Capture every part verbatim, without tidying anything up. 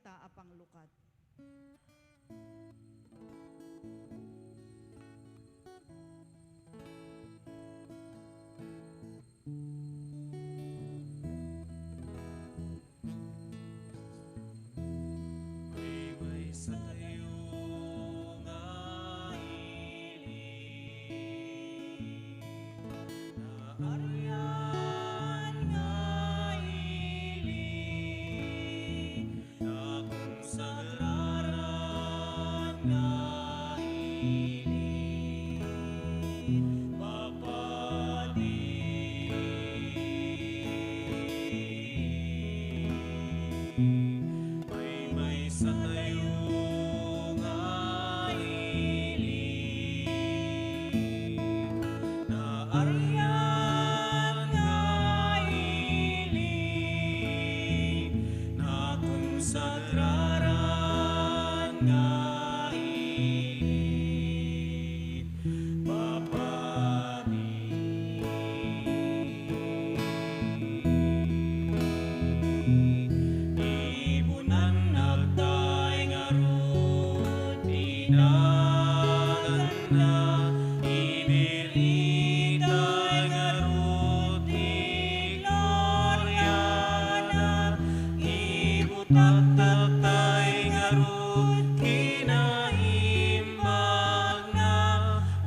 Ta a panglukat. Maymaysa tayo nga ili, naarian nga ili, nakonsagraran nga ili, papadi. Maymaysa tayo nga ili, naarian nga ili, nakonsagraran nga ili, papadi. Ibunan nagtay ngarud ti naganna, ibirikay ngarud ti gloriana, ibutaktaktay ngarud kinaimbagna,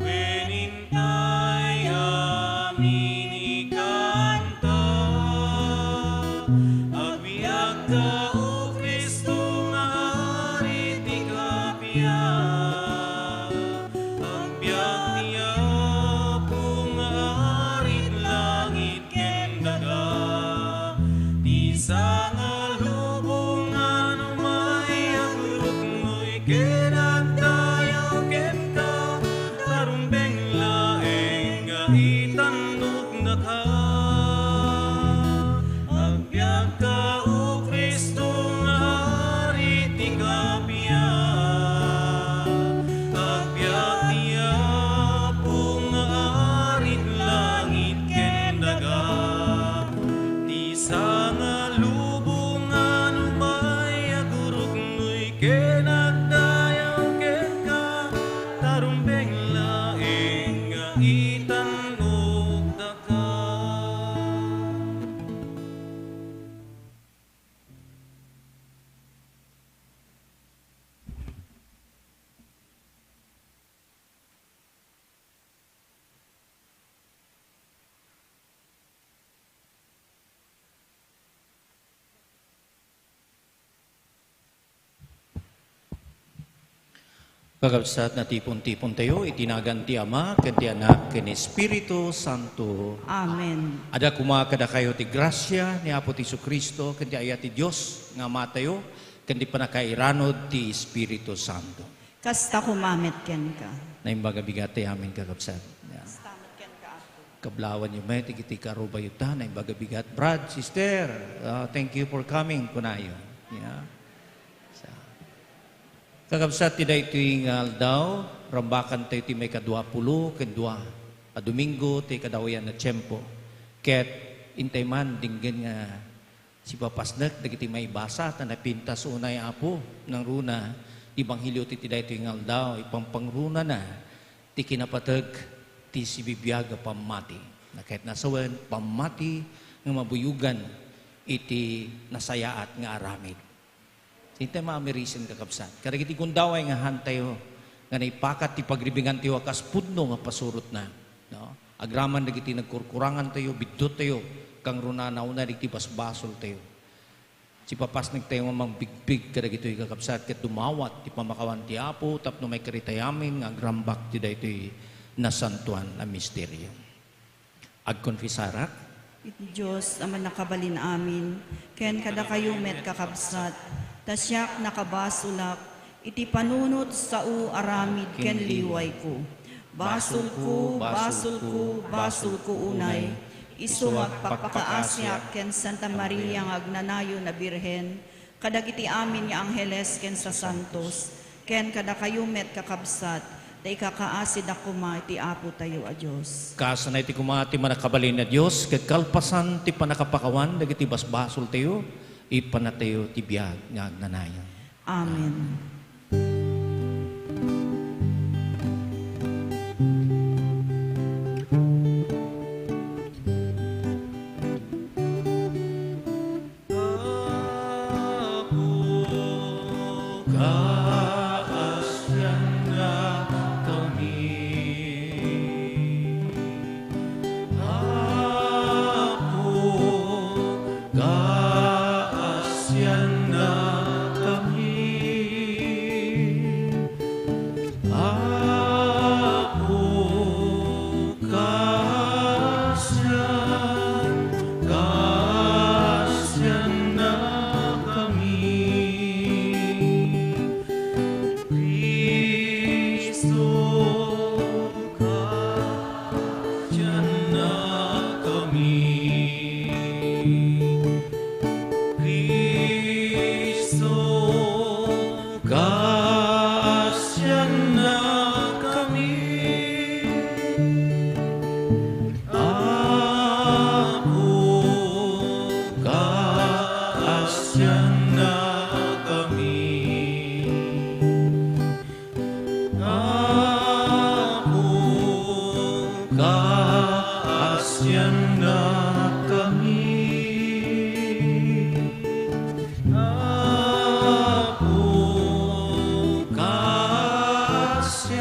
wen intay amin ikanta. Agbiagka, O Cristo nga Ari ti kappia. Agbiag ti Apo nga Ari ti langit ken daga. Ti sangalubong nga umay agruknoy ken agdayaw kenka, ta rumbeng laeng nga itannogdaka. Agbiagka, O Cristo nga Ari ti kappia. Agbiag ti Apo nga Ari ti langit ken daga. Ti sangalubong nga umay agruknoy ken agdayaw kenka, ta rumbeng laeng nga itannogdaka. Kakabsat, natipon-tipontayo iti nagan ti Ama, ken ti Anak, ken Espiritu Santo. Amen. Adda koma kadakayo ti grasia ni Apo ti Jesu-Cristo, ken ti ayat ti Dios nga Amatayo, ken ti pannakairanod ti Espiritu Santo. Kasta koma met kenka. Naimbag a bigat ti amin, kakabsat. Yeah. Kasta met kenka, Apo. Kablawan yo met iti karubayo ta, naimbag a bigat. Brad, sister, uh, thank you for coming, kunayo. Yeah. Sa, kakabsat, ti daytoy nga aldaw, rambakan tayo ti maikadua pulo ken dua a Domingo ti kadawian a tiempo. Ket intay man, denggen nga sipapasnek dagiti maibasa, ta napintas unay, Apo, nangruna ti Ebanghelio ti, ti daytoy nga aldaw, ipangpangrunana ti kinapateg ti sibibiag a pammati. Na ket nasawen, pammati nga mabuyogan iti nasayaat nga aramid. Intay maamirisen, kakabsat. Kadagiti gundaway nga hantayo nga naipakat ti pagribingantayo a kas pudno nga pasurotna, no? Agraman dagiti nagkurkurangantayo, biddutayo, kangrunana unay dagiti basbasoltayo. Sipapasnektayo nga mangbigpig kadagitoy, kakabsat, ket dumawat ti pamakawan ti Apo tapno maikaritay amin nga agrambak ti daytoy nasantoan a misterio. Agkonfesarak iti Dios a Mannakabalin-amin, ken kadakayo met, kakabsat, ta siak nakabasolak iti panunot sao, aramid, ken liwayko. Basolko, basolko, basolko unay, isu nga agpakpakaasiak ken Santa Maria nga agnanayon a Birhen, kadagiti amin nga angheles ken sasantos, ken kadakayo met, kakabsat, ta ikakaasidak koma iti Apotayo a Dios. Kasanay ti koma ti Mannakabalin a Dios, ket kalpasan ti pannakapakawan dagiti basbasoltayo, Ipanatayo ti biag nga agnanayon. Amen. Apo, kaasiannakami. Apo, kaasiannakami. Apo, kaasian-, kaasiannakami. Cristo, kaasiannakami. Cristo, kaasiannakami. Apo, kaasiannakami. Apo, kaasiannakami. Apo, kaasian-,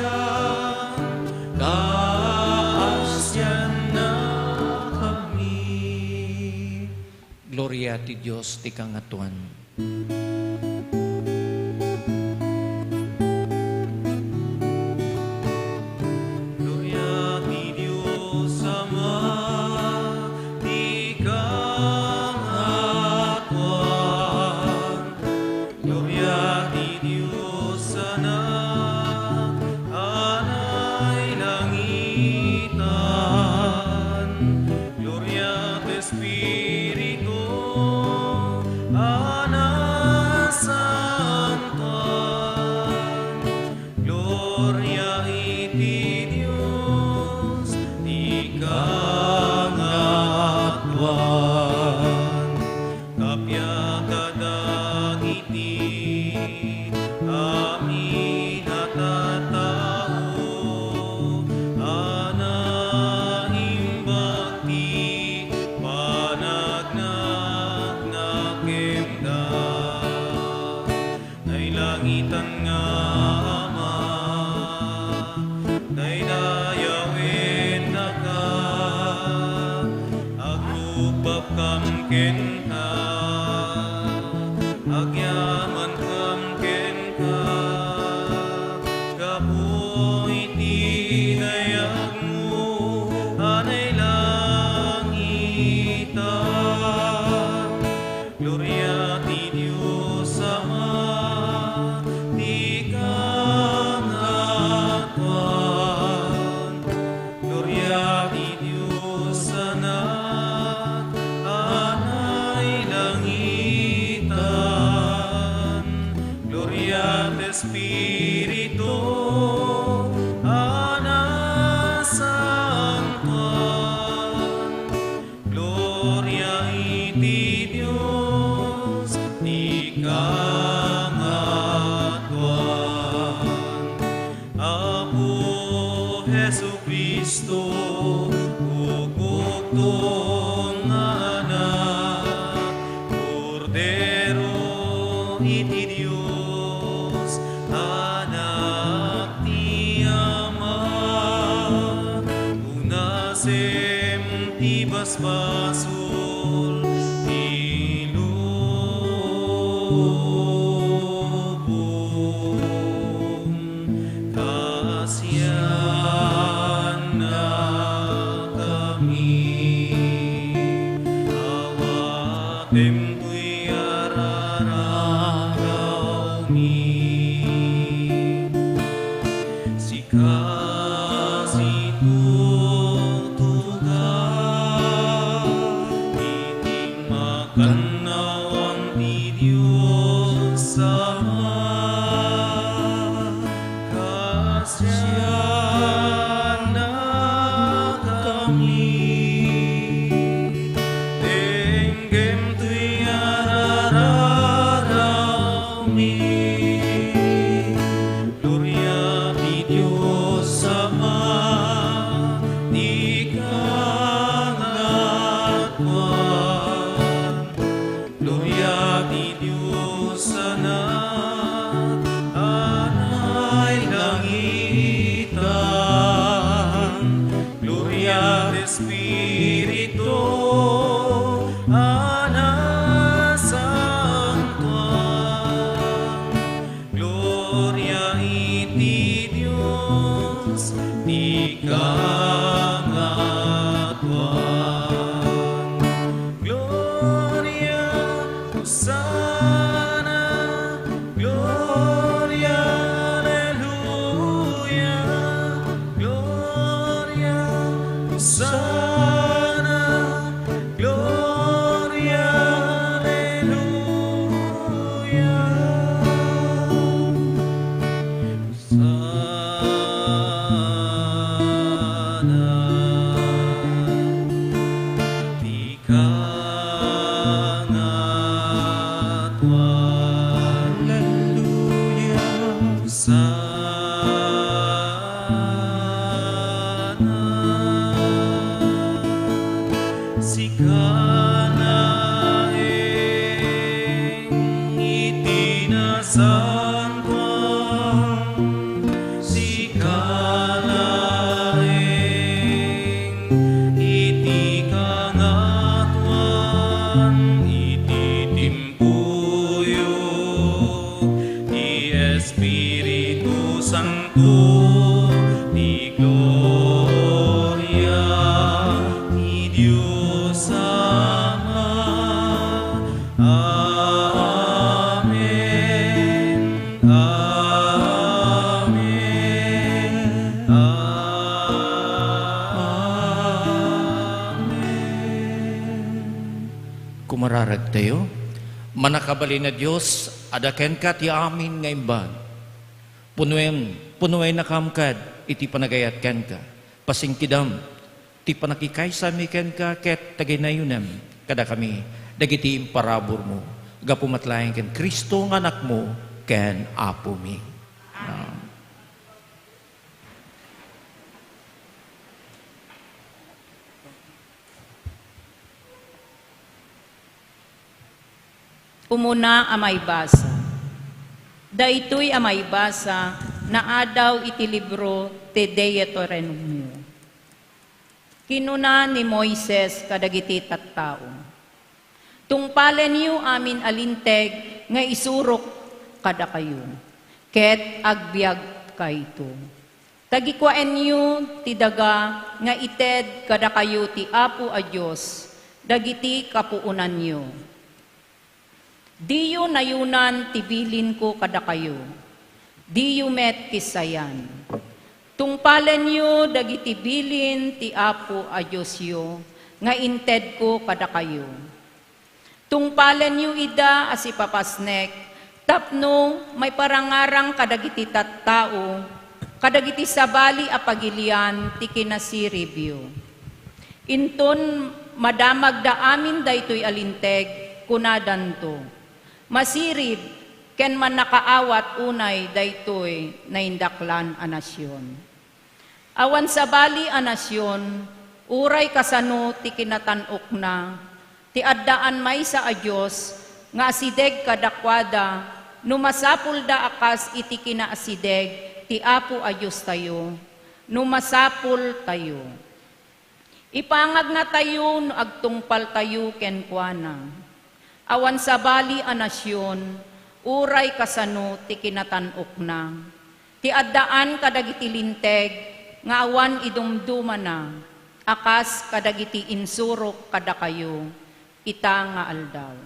kaasiannakami. Gloria ti Dios ti Kangatoan. Gloria ti Dios Ama ti Kangatoan. Gloria ti Dios Anak a nailangitan. Gloria ti Espiritu a nasantoan. Gloria iti Dios ti Kangatoan. Kappia kadagiti amin a tattao a naimbag ti panagnanakem da. Nailangitan nga Ama, daydayawennaka, agrupapkam kenka, agyamankam kenka, gapu iti dayagmo a nailangitan. Gloria ti Dios Ama ti Kangatoan. Gloria ti Dios Anak a nailangitan. Gloria ti Espiritu a nasantoan. Gloria iti Dios ti Kangatoan. Apo Jesu-Cristo, ukukton nga Anak, Kordero iti Dios, Anak ti Ama, unasem ti basbasol ti lubong. Kaasiannakami, awatem toy araragawmi. Sika situtuga iti makannawan ti Dios Ama. Kaasiannakami, denggem toy a Ti Dios Ama, ti kangatoan. Gloria ti Dios Anak a nailangitan. Gloria ti Espiritu a nasantoan. Gloria iti Dios ti kangatoan. Gloria, Hosanna, Gloria, Alleluia, Gloria, Hosanna, Gloria, Alleluia. Hosanna, ti kangatoan. Alleluia. Hosanna. Sika laeng iti nasantoan, sika laeng iti kangatoan, iti timpuyo ti Espiritu Santo. Ti gloria ti Dios Ama. Amen. Amen. Amen. Kumararagtayo. Mannakabalin a Dios, adda kenka ti amin nga imbag. Punuen, punuennakam kad iti panagayat kenka. Pasingkidam ti pannakikaysami kenka ket taginayonem kadakami dagiti imparaburmo gapu met laeng ken Cristo nga Anakmo ken Apomi. Amen. Umuna a maibasa. Daytoy a maibasa naadaw iti libro ti Deuteronomio. Kinuna ni Moises kadagiti tattao, "Tungpalenyo amin a linteg nga isurok kadakayo, ket agbiagkayto. Ta gikuaenyo ti daga nga ited kadakayo ti Apo a Dios dagiti kapuonanyo. Diyo nayonan ti bilinko kadakayo, diyo met kissayan. Tungpalenyo dagiti bilin ti Apo a Diosyo nga intedko kadakayo. Tungpalenyo ida a sipapasnek tapno maiparangarang kadagiti tattao kadagiti sabali a pagilian ti kinasiribyo. Inton madamagda amin daytoy a linteg, kunadanto, 'Masirib ken mannakaawat unay daytoy naindaklan a nasion.' Awan sabali a nasion, uray kasano ti kinatan-okna, ti addaan maysa a Dios nga asideg kadakuada no masapulda a kas iti kinaasideg ti Apo a Diostayo, no masapultayo. Ipangagnatayo no agtungpaltayo kenkuana. Awan sabali a nasion, uray kasano ti kinatan-okna, ti addaan kadagiti linteg nga awan idumdumana a kas kadagiti insurok kadakayo ita nga aldaw.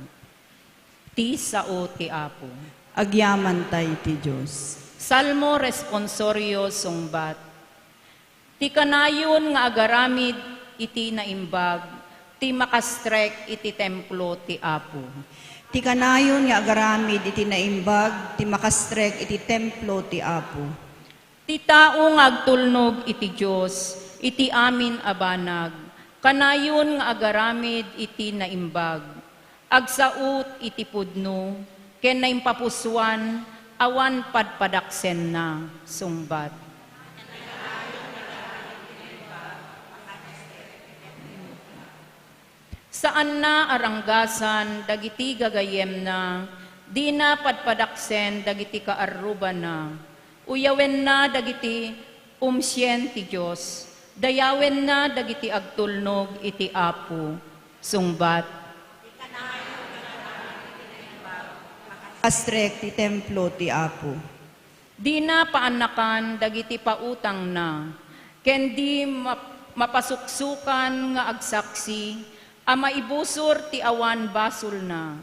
Ti sao ti Apo. Agyamantay ti Dios. Salmo Responsorio, sungbat. Ti kanayon nga agaramid iti naimbag ti makastrek iti templo ti Apo. Ti kanayon nga agaramid iti naimbag ti makastrek iti templo ti Apo. Ti tao nga agtulnog iti Dios iti amin a banag, kanayon nga agaramid iti naimbag, agsaut iti pudno ken naimpapusoan, awan padpadaksenna, sungbat. Saanna a ranggasan dagiti gagayyemna, dina padpadaksen dagiti kaarrubanna. Uyawenna dagiti umsien ti Dios, dayawenna dagiti agtulnog iti Apo. Sungbat. Astrek ti templo ti Apo. Dina paannakan dagiti pautangna, ken di map-, mapasuksukan nga agsaksi a maibusor ti awan basolna.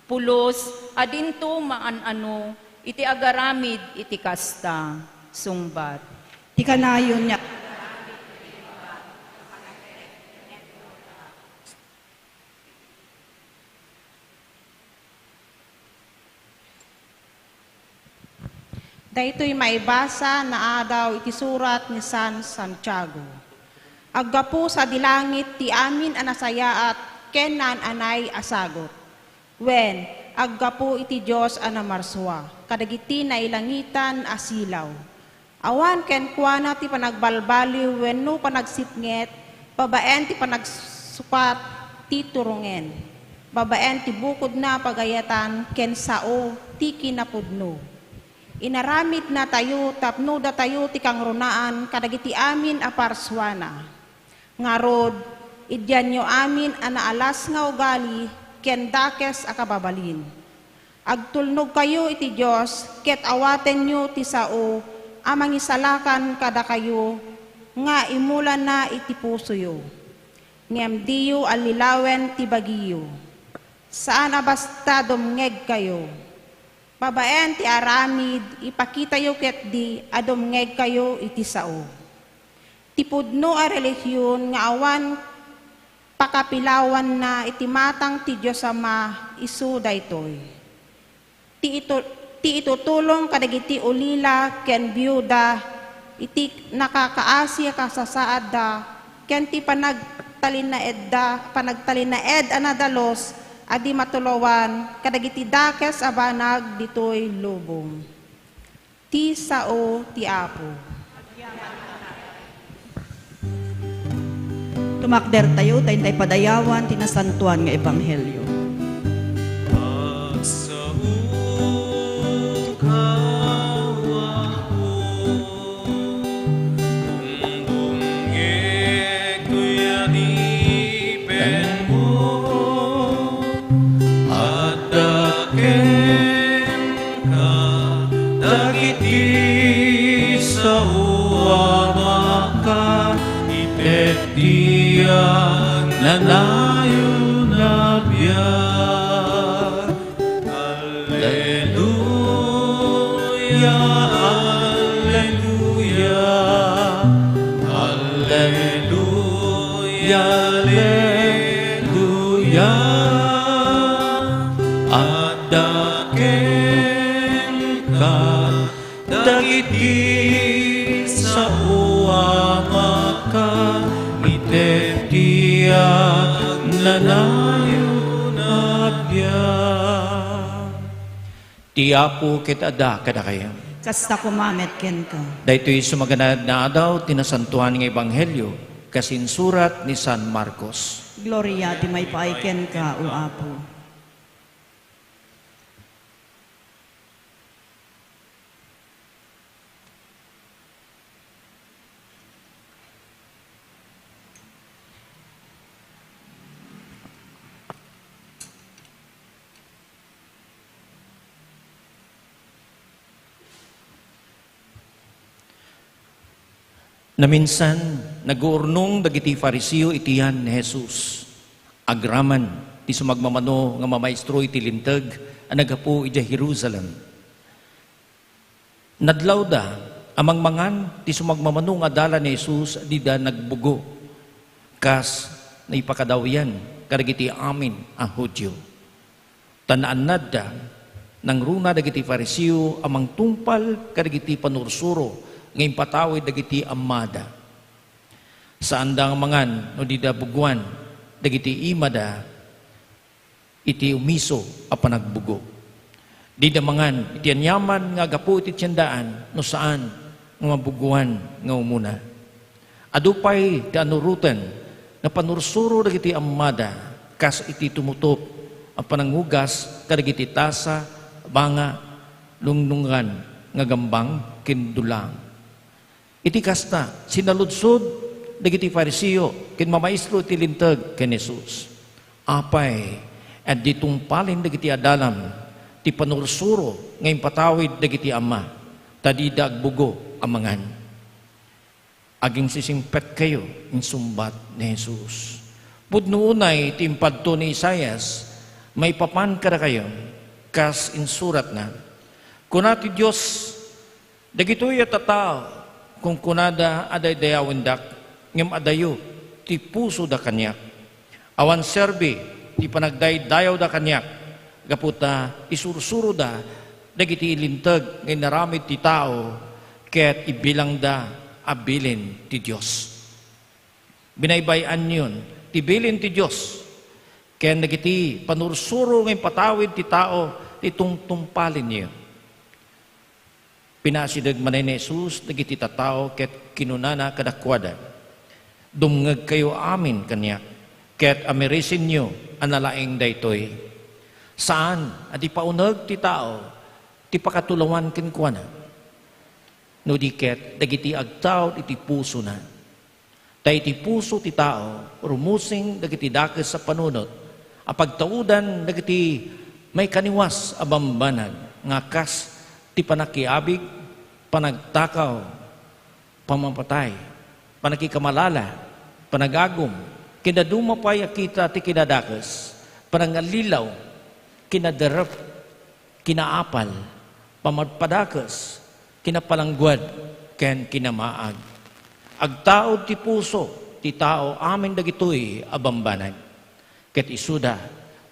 Pulos a dinto maan-ano iti agaramid iti kasta. Sungbat. Ti kanayon nga Daytoy maibasa naadaw iti surat ni San Santiago. Aggapu sadi langit ti amin a nasayaat ken naan-anay a sagut. Wen, aggapu iti Dios a namarsua kadagiti nailangitan a silaw. Awan kenkuana ti panagbalbaliw wenno panagsipnget babaen ti panagsukat ti turongen, babaen ti bukodna a pagayatan ken sao ti kinapudno. Inaramidnatayo tapno datayo ti kangrunaan kadagiti amin a parsuana. Ngarud, idianyo amin a naalas nga ugali ken dakes a kababalin. Agtulnogkayo iti Dios ket awatenyo ti sao a mangisalakan kadakayo nga imulana iti pusoyo. Ngem diyo allilawen ti bagiyo. Saan a basta dumngegkayo. Babaen ti aramid, ipakitayo ketdi a dumngegkayo iti sao. Ti pudno a relihion nga awan pakapilawanna iti matang ti Dios Ama isu daytoy. Ti itu-, ti itutulong kadagiti ulila ken biuda iti nakakaasi a kasasaadda ken ti panagtalinaedda, panagtalinaed a nadalus a di matulawan kadagiti dakes a banag ditoy lubong. Ti sao ti Apo. Tumakdertayo ta intay padayawan ti nasantoan nga ebanghelio. Agsaoka, Apo, dumdumngeg toy adipenmo. Adda kenka dagiti sao a maka-, ited ti agnanayon a biag. Alleluia, alleluia, alleluia, alleluia. Adda kenka dagiti sao a maka-, ited ti agnanayon a biag. Ti Apo ket adda kadakayo. Kasta koma met kenka. Daytoy sumaganad nga adaw ti nasantoan nga ebanghelio kas insurat ni San Marcos. Gloria ti maipaay kenka, O Apo. Naminsan, naguurnong dagiti Fariseo iti yan ni Jesus. Agraman ti sumagmamano nga mamaestro iti Linteg a naggapu idiay Jerusalem. Nadlawda a mangmangan ti sumagmamano nga adalan ni Jesus a dida nagbugo, kas naipakadawyan kadagiti amin a Judio. Ta naannadda, nangruna dagiti Fariseo a mangtungpal kadagiti pannursuro nga impatawid dagiti ammada. Saanda nga mangan no dida bugoan dagiti imada iti umiso a panagbugo. Dida mangan iti aniaman nga aggapu iti tiendaan no saan nga mabugoan nga umuna. Adu pay ti anuroten nga pannursuro dagiti ammada, kas iti tumutup a panangugas kadagiti tasa, banga, lungnungan nga gambang ken dulang. Iti kasta, sinaludsod dagiti Fariseo ken mamaestro iti Linteg ken Jesus, "Apay, adda tungpalen dagiti adalam ti panursuro nga impatawid dagiti ama, ta dida agbugo a mangan?" "Agingsisingpetkayo," insungbat ni Jesus. "Pudno unay ti impadto ni Isaias maipapan kadakayo, kas insuratna, 'Kuna ti Dios, dagitoy a tattao, kunkunada a daydayawendak, ngem adayo ti pusoda kaniak. Awan serbi ti panagdaydayawda kaniak, gapu ta isursuroda dagiti linteg nga inaramid ti tao ket ibilangda a bilin ti Dios.'" Binaybay-anyon ti bilin ti Dios ken dagiti panursuro nga impatawid ti tao ti tungtungpalenyo. Pinaasideg manen ni Jesus dagiti tattao ket kinunana kadakuada, "Dumngegkayo amin kaniak, ket amirisenyo a nalaing daytoy. Saan a ti pauneg ti tao ti pakatulawan kenkuana, no di ket dagiti agtaud iti pusona. Ta iti puso ti tao rumusing dagiti dakes a panunot a pagtaudan dagiti maikaniwas a bambanag nga kas ti panakiabig, panagtakaw, pamapatay, panakikamalala, panagagum, ken dadduma pay a kita ti kinadakes, panangallilaw, kinaderrep, kinaapal, pamadpadakes, kinapalangguad, ken kinamaag. Agtaud ti puso ti tao amin dagitoy a bambanag, ket isuda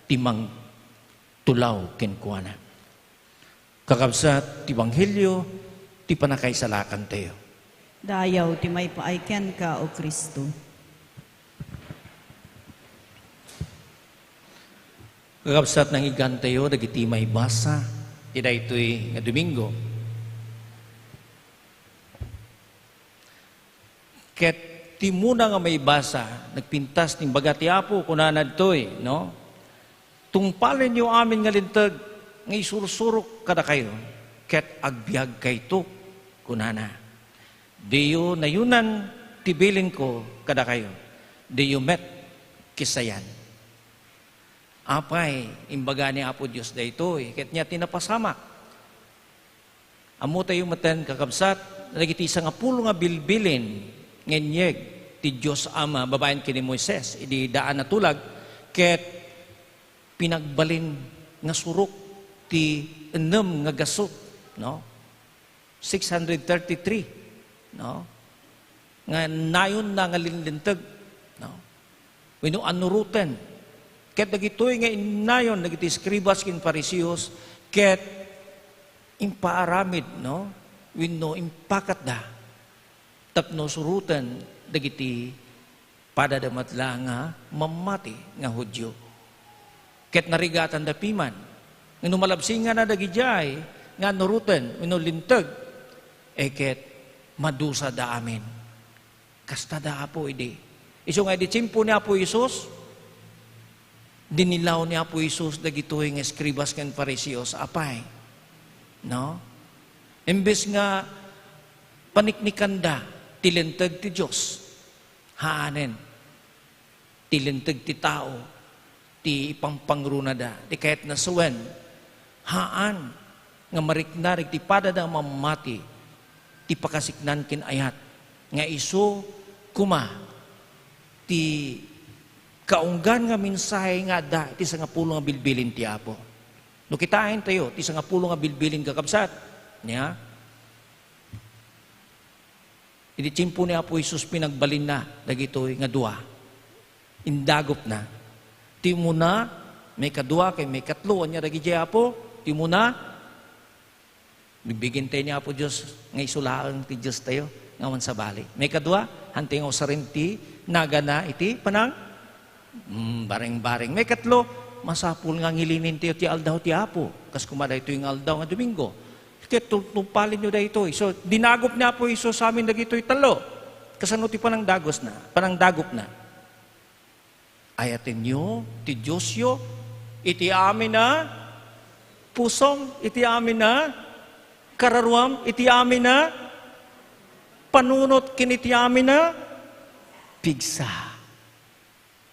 ti mangtulaw kenkuana." Kakabsat, ti Ebanghelio ti panakaisalakantayo. Dayaw ti maipaay kenka, O Cristo. Kakabsat, nangiggantayo dagiti maibasa ti daytoy nga Domingo. Ket ti umuna nga maibasa, nagpintas ti imbaga ti Apo, kunana ditoy, no? "Tungpalenyo amin nga linteg nga isursurok kadakayo, ket agbiagkayto," kunana. "Diyo nayunan ti bilinko kadakayo, diyo met kisayan." Apay, imbaga ni Apo Dios daytoy, ket nia ti napasamak. Ammotayo metten, kakabsat, dagiti sangapulo nga bilbilin nga inyeg ti Dios Ama babaen ken ni Moises idi daan a tulag, ket pinagbalin nga surok ti ennem nga gasut, no? Six hundred thirty-three, no? Nga nayonna nga linlinteg, no? Wenno annuroten. Ket dagitoy nga innayon dagiti eskribas ken Fariseos, ket impaaramid, no? Wenno impakatda tapno suroten dagiti padada met la nga mammati nga Judio. Ket narigatanda piman nga no malabsinganda dagidiay nga annuroten wenno linteg, e ket madusada amin. Kasta da, Apo, idi. Isu nga idi tiempo ni Apo Jesus, dinilaw ni Apo Jesus dagitoy nga eskribas ken Fariseos, apay. No? Imbes nga paniknikanda ti linteg ti Dios, haanen. Ti linteg ti tao ti ipangpangrunada, ti kayatna sawen, haan nga marikna dagiti padada a mammati ti pakasiknan ken ayat nga isu koma ti kaunggan nga mensahe nga adda iti sangapulo nga bilbilin ti Apo. No kitaentayo ti sangapulo nga bilbilin, kakabsat, nia, iti tiempo ni Apo Jesus, pinagbalinna dagitoy nga dua. Indagupna. Ti umuna, maikadua, ken maikatlo, ania dagidiay, Apo? Ti umuna, bigbigentayo ni Apo Dios nga isu laeng ti Diostayo nga awan sabali. Maikadua, hantayo nga usaren ti nagana iti panang- Mm, bareng-bareng. Maikatlo, masapul nga ngilinintayo ti aldaw ti Apo. Kas koma daytoy nga aldaw nga Domingo. Ket tu-, tungpalenyo daytoy. So, dinagup ni Apo Jesus amin dagitoy tallo. Kasano ti panangdagosna? Panangdagupna. Ayatenyo ti Diosyo iti amin a pusom, iti amin a kararuam, iti amin a panunot, ken iti amin a pigsa.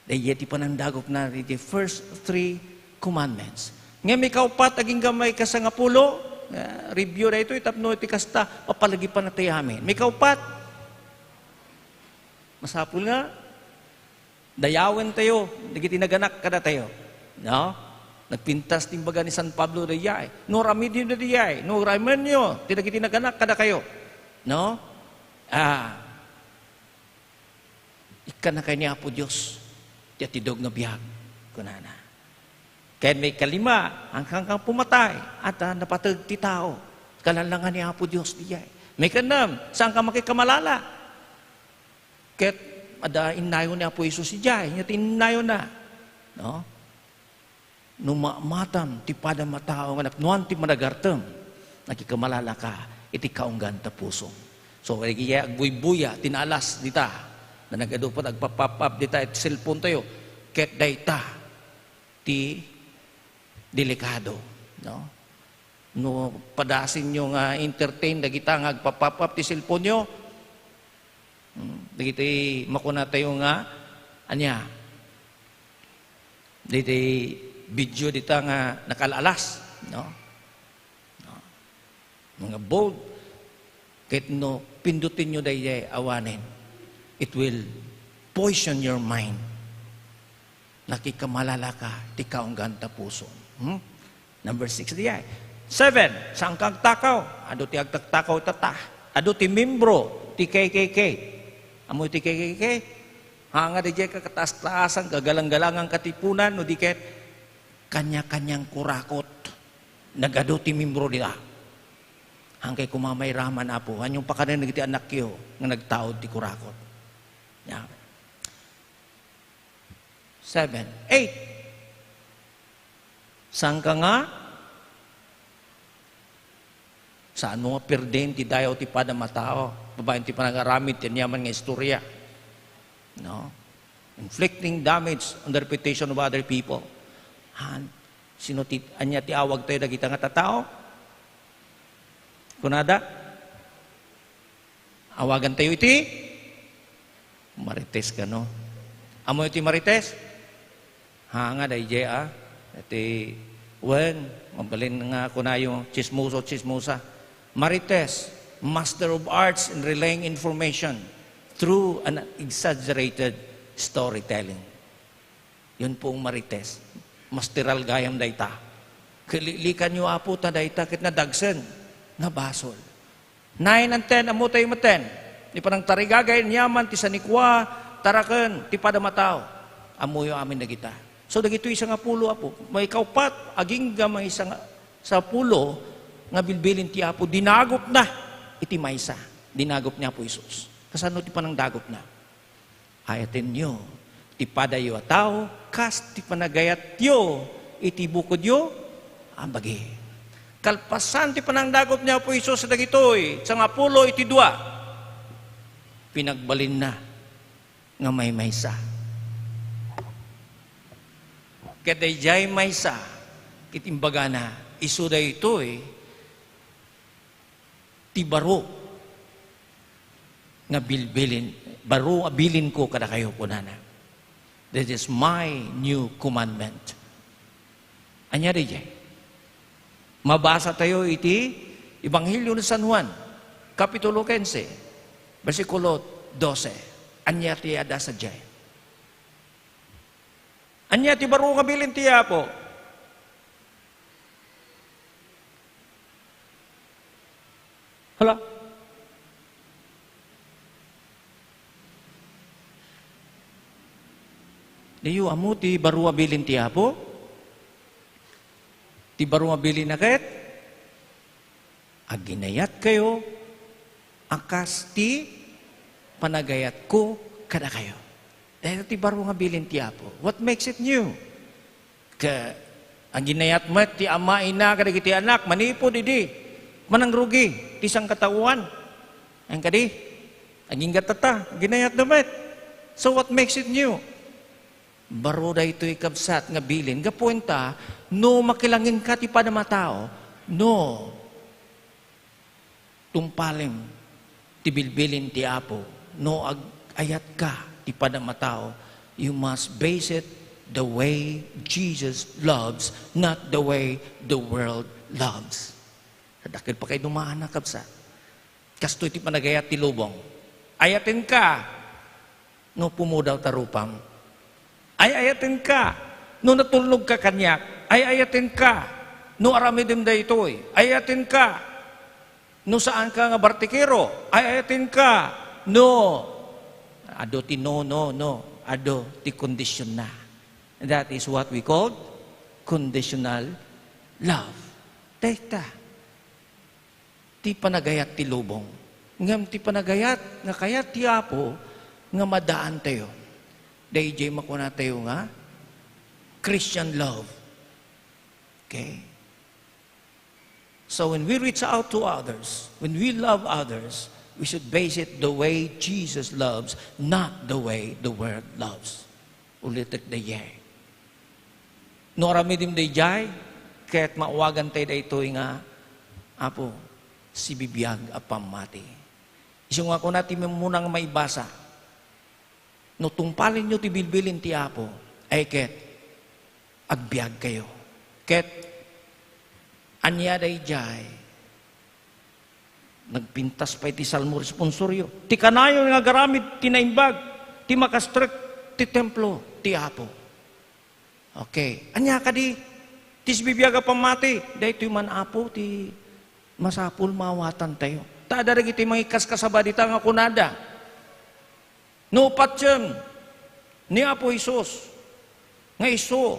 Daydiay ti panangdagupna iti first three commandments. Ngem ikaupat, agingga maikasangapulo, ah, review daytoy tapno iti kasta, papalagipannatayo amin. Maikaupat, masapul nga dayawentayo dagiti naganak kadatayo, no? Nagpintas ti imbaga ni San Pablo daydiay, "No aramidyo daydiay, no aramidyo ti dagiti naganak kadakayo," no? Ah, ikkannakay ni Apo Dios ti atidog nga biag, kunana. Ken maikalima, angkan pumatay, adda napateg ti tao. Kalanlangan ni Apo Dios daydiay. Maikanem, saanka makikamalala. Ket adda innayon ni Apo Jesus idiay, ania ti innayonna? No? No maamatam ti padam a tao nga napnoan ti managartem, nakikamalalaka iti kaunggan ta pusom. So, dagiti agbuybuya ti naalas dita, nga nagadu pay agpa-pop up dita iti cellphone tayo, ket dayta ti delikado, no? No padasinyo nga entertain dagita nga agpa-pop up ti cellphone-yo, hmm, dagiti makunatayo nga, ania, dagiti video dita nga nakaal-alas, no? No? Mga bold, ket no pindutenyo daydiay awanen, it will poison your mind. Nakikamalalaka ti kaunggan ta pusom. Hmm? Number six diay. Seven, saanka agtakaw. Adu ti agtaktakaw itata. Adu ti membro ti K K K. Ammo ti K K K? Ha, nga diay kakataas-taasan, kagalang-galangan katipunan, no di ket kanya-kanyang kurakot. Nagadu ti membro dita. Hankay koma mairaman, Apo, ania pakanen dagiti anakyo nga nagtaud ti kurakot. Ya. Seven. Eight. Saanka nga? Saanmo nga pirdien ti dayaw ti padam a tao, babaen ti panagaramid ti aniaman nga istorya. No? Inflicting damage on the reputation of other people. Han, sino ti, ania ti awagtayo dagita nga tattao? Kunada? Awagantayo iti Marites kano. Ammo iti Marites? Ha, nga daydiay, a. Iti, wen, mabalin nga kunayo, tsismoso, tsismosa. Marites, master of arts in relaying information through an exaggerated storytelling. Yun pong Marites. Masteral gayam dayta. Kiliklikanyo, Apo, ta dayta ket nadagsen nga basol. Nine and ten, ammotayo metten. Ni panangtarigagay aniaman ti sanikua, taraken, ti padam a tao. Ammoyo amin dagita. So, dagitoy sangapulo, Apo. Maikaupat, agingga maisangapulo nga bilbilin ti Apo, dinagupna iti maysa. Dinagup ni Apo Jesus. Kasano ti panangdagupna? Ayatenyo ti padayo a tao kas ti panagayatyo iti bukodyo a bagi. Kalpasan ti panangdagup ni Apo Jesus dagitoy, sangapulo iti dua, pinagbalinna nga maymaysa. Ket daydiay maysa ket imbagana, isu daytoy ti baro nga bilbilin, baro a bilinko kadakayo, kunana. This is my new commandment. Ania daydiay? Mabasatayo iti Ebanghelio ni San Juan, Kapitulo quince, bersikulo doce. Ania ti adda sadiay? Ania ti baro nga bilin ti Apo? Hala? Diyo ammo ti baro a bilin ti Apo? Ti baro a bilin a ket, aginayatkayo a kas ti panagayatko kadakayo. Dayta ti baro nga bilin ti Apo. What makes it new? Ka-, aginayat met ti ama, ina, kadagiti anak, manipud idi manangrugi ti sangkataoan. Haan kadi? Agingga tatta, aginayatda met. So what makes it new? Baro daytoy, kabsat, nga bilin. Gapu ita, no makilangenka ti panamatao, no tungpalem ti bilbilin ti Apo, no ag-ayatka ti panamatao, you must base it the way Jesus loves, not the way the world loves. Dakkel pay dumaanna, kabsat. Kastoy ti panagayat ti lubong. Ayatenka no pumudawta rupam. Ay-ayatenka no natulnogka kaniak. Ay-ayatenka no aramidem daytoy. Ay-ayatenka no saanka nga bartikero. Ay-ayatenka no, adu ti no, no, no. Adu ti kondisionna. That is what we call conditional love. Dayta ti panagayat ti lubong. Ngem ti panagayat nga kayat ti Apo nga madaantayo, daydiay makunatayo nga Christian love. Okay? So when we reach out to others, when we love others, we should base it the way Jesus loves, not the way the world loves. Ulitek daydiay. No aramidem daydiay, ket maawagantay daytoy nga, Apo, sibibiag a pammati. Isu nga kuna ti mummunang maibasa, no tungpalenyo ti bilbilin ti Apo, ay ket agbiagkayo. Ket ania daydiay? Nagpintas pay ti Salmo responsorio. Ti kanayon nga agaramid ti naimbag, ti makastrek ti templo ti Apo. Okay. Ania kadi ti sibibiag a pammati? Daytoy man, Apo, ti masapul maawatantayo. Ta adda dagiti mangikaskasaba dita nga kunada, no patiem ni Apo Jesus nga isu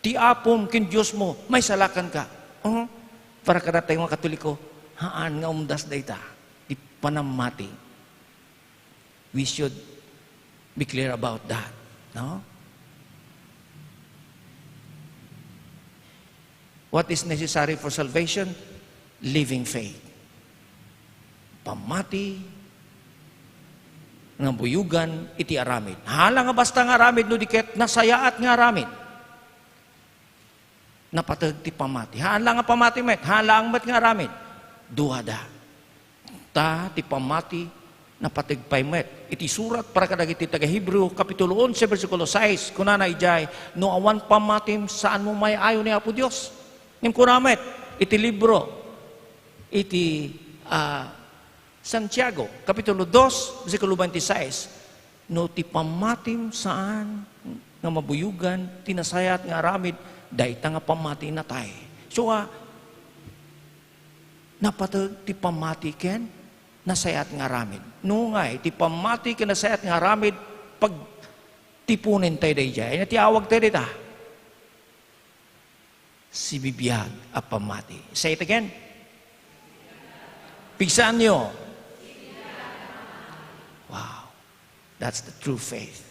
ti Apom ken Diosmo, maisalakanka. Uh, para kadatayo nga Katoliko, haan nga umdas dayta, ti panammati. We should be clear about that, no? What is necessary for salvation? Living faith. Pammati nga buyogan iti aramid. Hala nga basta nga aramid, no di ket nasayaat nga aramid. Napateg ti pammati. Hala nga pammati met, hala met nga aramid. Duada. Ta ti pammati, napateg pay met. Iti surat para kadagiti taga-Hebreo, Kapitulo onse, bersikulo sais, kunana idiay, "No awan pammatim, saanmo maayayo ni Apo Dios." Ngem kuna met iti libro iti, ah, Santiago, Kapitulo dos, bersikulo twenty-six, "No ti pammatim saan nga mabuyogan ti nasayaat nga aramid, dayta nga pammati natay." So, ah, napateg ti pammati ken nasayaat nga aramid. No ngay, ti pammati ken nasayaat nga aramid, pagtiponen tayo daydiay. Ania ti awag tayo dita? Sibibiag a pammati. Say it again. Pigsaanyo. Wow. That's the true faith.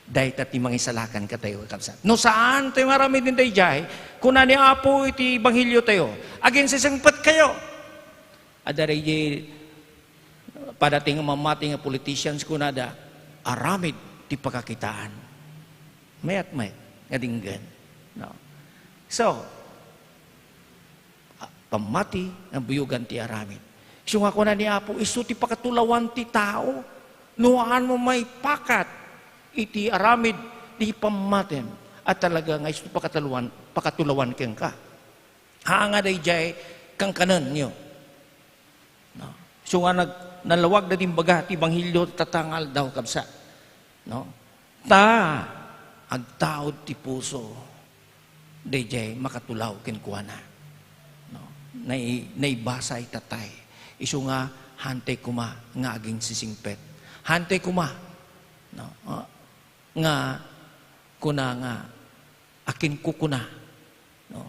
Dayta ti mangisalakan katayo, kakabsat. No saan tayo nga aramiden daydiay, kuna ni Apo iti ebanghelio tayo, "Aginsisingpetkayo." Adda daydiay padati nga mamati nga politicians, kunada, "Aramid ti pakakitaan." Mayat met nga dinggen. No? So, pammati nga buyogan ti aramid. Isu nga kuna ni Apo, isu ti pakatulawan ti tao. No haan mo maipakat iti aramid ti pammatim, a talaga nga isu pakatulawan, pakatulawan kenka. Haan nga daydiay kankanenyo. No? Isu nga nag-, nalawag da dimbaga ti ebanghelio tatta nga aldaw, kabsat. No? Ta agtaud ti puso daydiay makatulaw kenkuana. No? Nai-, naibasa ita tay. Isu nga hantay koma nga aginsisingpet. Hantay koma, no? Ah, nga kuna nga akinkukuna, no?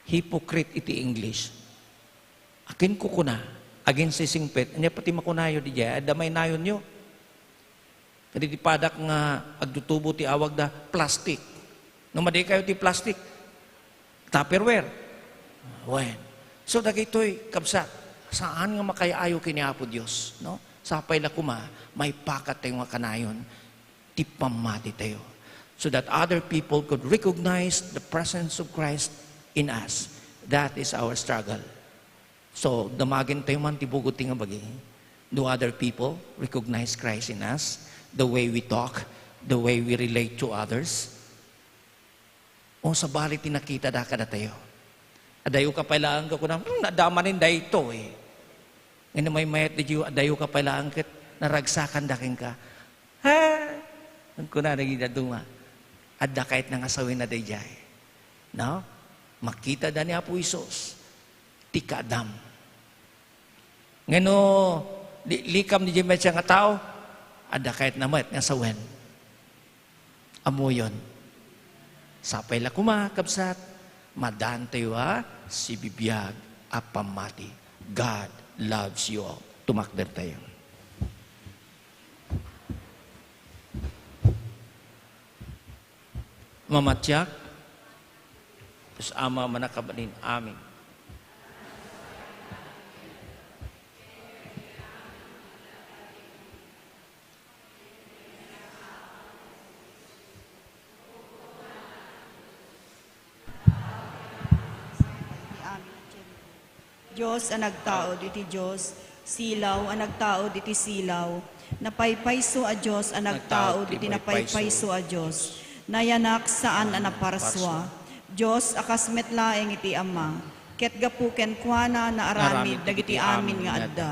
Hypocrite iti English. Akinkukuna, aginsisingpet, ania pay ti makunayo diay? Adda mainayonyo. Kadagiti padak nga agtutubo ti awagda plastic. No madi kayo ti plastic, Tupperware. Wen. So, dagitoy, kabsat, saan nga makay-ayo ken ni Apo Dios, no? Sapay la koma, maipakat tayo nga kanayon ti pammatitayo. so that other people could recognize the presence of Christ in us. That is our struggle. So, damagentayo man ti bugod ti nga bagi. Do other people recognize Christ in us? The way we talk, the way we relate to others? O sabali ti nakita da kadatayo? Adayo ka pay laeng nga kunam, "Hmm, adda manen daytoy." Ngem maymayat diay, adayo ka pay laeng ket naragsakan da kenka. Ha? Ang kuna na ginaduma. Adda kayat na nga sawen na dayjay. No? Makita da ni Apo Jesus. Ti kaadam. Ngeno, di, likam ni Jim nga tao, adda kayat na met nga sawen. Ammoyon. Sapay la koma, kabsat, madantayo a sibibiag a pammati. God loves you all. Tumakder tayo. Mamatiak, Dios Ama, manakabalin amin. Dios a nagtaud iti Dios, silaw a nagtaud iti silaw, napaypayso a Dios a nagtaud iti napaypayso a Dios, nayanak saan a naparsua, Dios a kas met laeng iti Ama, ket gapu kenkuana naaramid dagiti amin nga adda.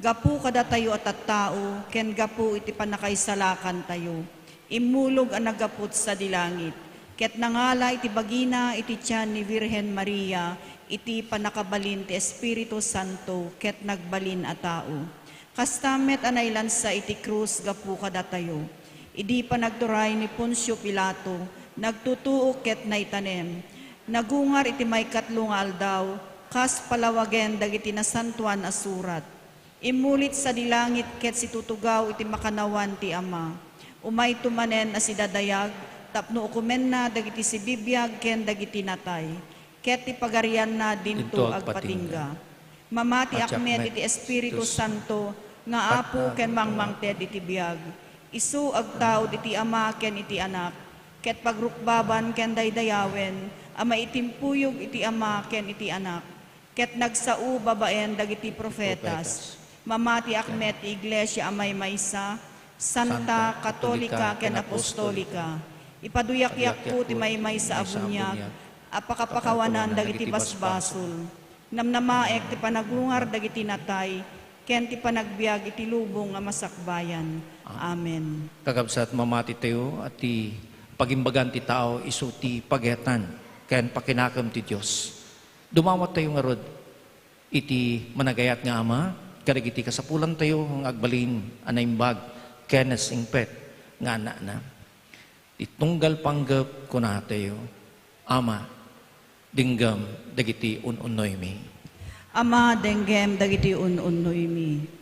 Gapu kadatayo a tattao, ken gapu iti pannakaisalakantayo, immulog a naggapu sadi langit, ket nangala iti bagina iti tian ni Virgen Maria iti pannakabalin ti Espiritu Santo, ket nagbalin a tao. Kasta met a nailansa iti krus gapu kadatayo. Idi panagturay ni Poncio Pilato, nagtutuok ket naitanem. Nagungar iti maikatlo nga aldaw, kas palawagen dagiti Nasantoan a Surat. Immulit sadi langit ket situtugaw iti makannawan ti Ama. Umayto manen a sidadayag tapno ukomenna dagiti sibibiag ken dagiti natay, ket ti pagarianna dinto agpatingga. Matiak met iti Espiritu Santo nga Apo ken mangmangted iti biag. Isu agtaud iti Ama ken iti Anak, ket pagrukbaban ken daydayawen a maitimpuyog iti Ama ken iti Anak, ket nagsao babaen dagiti profetas. Mamatiak met ti Iglesia a maymaysa, santa, katolika, ken apostolika. Ipaduyakyakko ti maymaysa a buniag a pakapakawanan dagiti basbasol. Namnamaek ti panagungar dagiti natay, ken ti panagbiag iti lubong a masakbayan. Amen. Kakabsat, mamatitayo a ti pagimbagan ti tao isu ti pagayatan ken pakinakem ti Dios. Dumawat tayo ngarud iti managayat nga Ama, kadagiti kasapulantayo nga agbalin a naimbag ken nasingpet nga annakna. Ti tunggal panggep, kunatayo, Ama, denggem dagiti un-unnoymi. Ama, denggem dagiti un-unnoymi.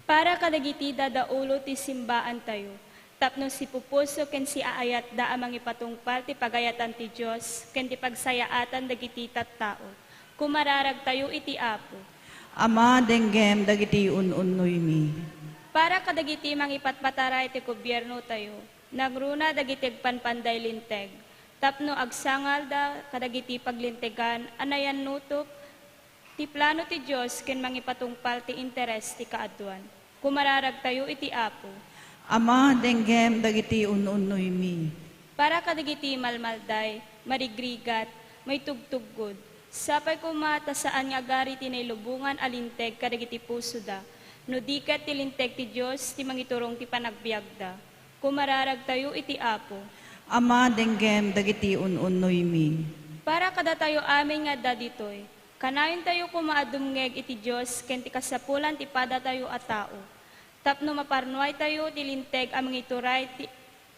Para kadagiti dadaulo ti simbaantayo, tapno sipupuso ken siaayatda a mangipatungpal ti pagayatan ti Dios ken ti pagsayaatan dagiti tattao, kumararagtayo iti Apo. Ama, denggem dagiti un-unnoymi. Para kadagiti mangipatpataray ti gobiernotayo, nangruna dagiti agpanpanday Linteg, tapno agsangalda kadagiti paglintegan a nayannutok ti plano ti Dios ken mangipatungpal ti interes ti kaaduan. Kumararagtayo iti Apo. Ama, denggem dagiti un-unnoymi. Para kadagiti malmalday, marigrigat, maitugtuggod, sapay koma ta saan nga agari ti nailubongan a Linteg kadagiti pusoda, no di ket ti Linteg ti Dios ti mangiturong ti panagbiagda. Kumararagtayo iti Apo. Ama, denggem dagiti un-unnoymi. Para kadatayo amin nga adda ditoy, kanayontayo koma a dumngeg iti Dios ken ti kasapulan ti padatayo a tao, tapno maparnuaytayo ti Linteg a mangituray ti,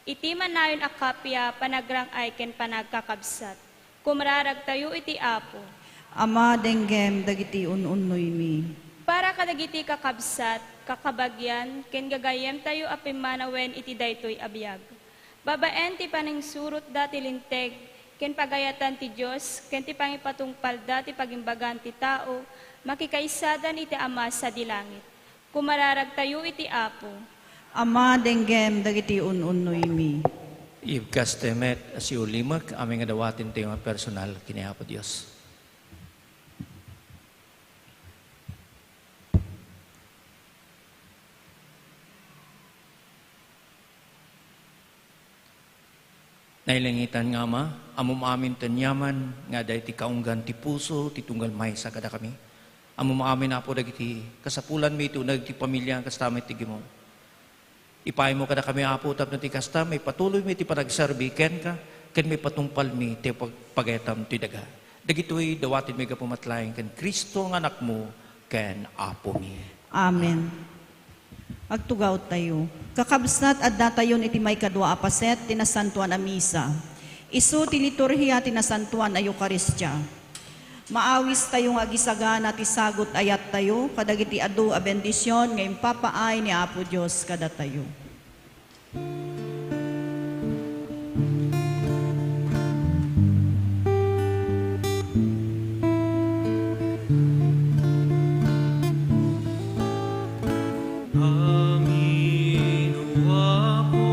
iti manayon a kappia, panagrang-ay ken panagkakabsat. Kumararagtayo iti Apo. Ama, denggem dagiti un-unnoymi. Para kadagiti kakabsat, kakabagian, ken gagayyemtayo a pimmanawen iti daytoy a biag. Babaen ti panangsurotda ti Linteg ken pagayatan ti Dios ken ti pangipatungpalda ti pagimbagan ti tao, makikaisadan iti Ama sadi langit. Kumararagtayo iti Apo. Ama, denggem dagiti un-unnoymi. Ibkaste met a siulimek, amin nga dawaten tayo nga personal ken ni Apo Dios. Nailangitan nga Ama, ammom amin ti aniaman nga adda iti kaunggan ti puso ti tunggal maysa kadakami. Ammom amin, Apo, dagiti kasapulanmi iti uneg ti pamilia, kasta met ti gimong. Ipaaymo kadakami, Apo, tapno ti kasta, maipatuloymi ti panagserbi kenka, ken maipatungpalmi ti pag-, pagayatam ti daga. Dagitoy dawatenmi gapu met laeng ken Cristo nga Anakmo ken Apomi. Amen. Agtugawtayo. Kakabsat, addatayon iti maikadua a paset ti Nasantoan a Misa. Isu ti liturhia ti Nasantoan a Eukaristia. Maawistayo nga agisagana ti sagut a ayattayo kadagiti adu a bendision nga impapaay ni Apo Dios kadatayo. Amin, O Apo,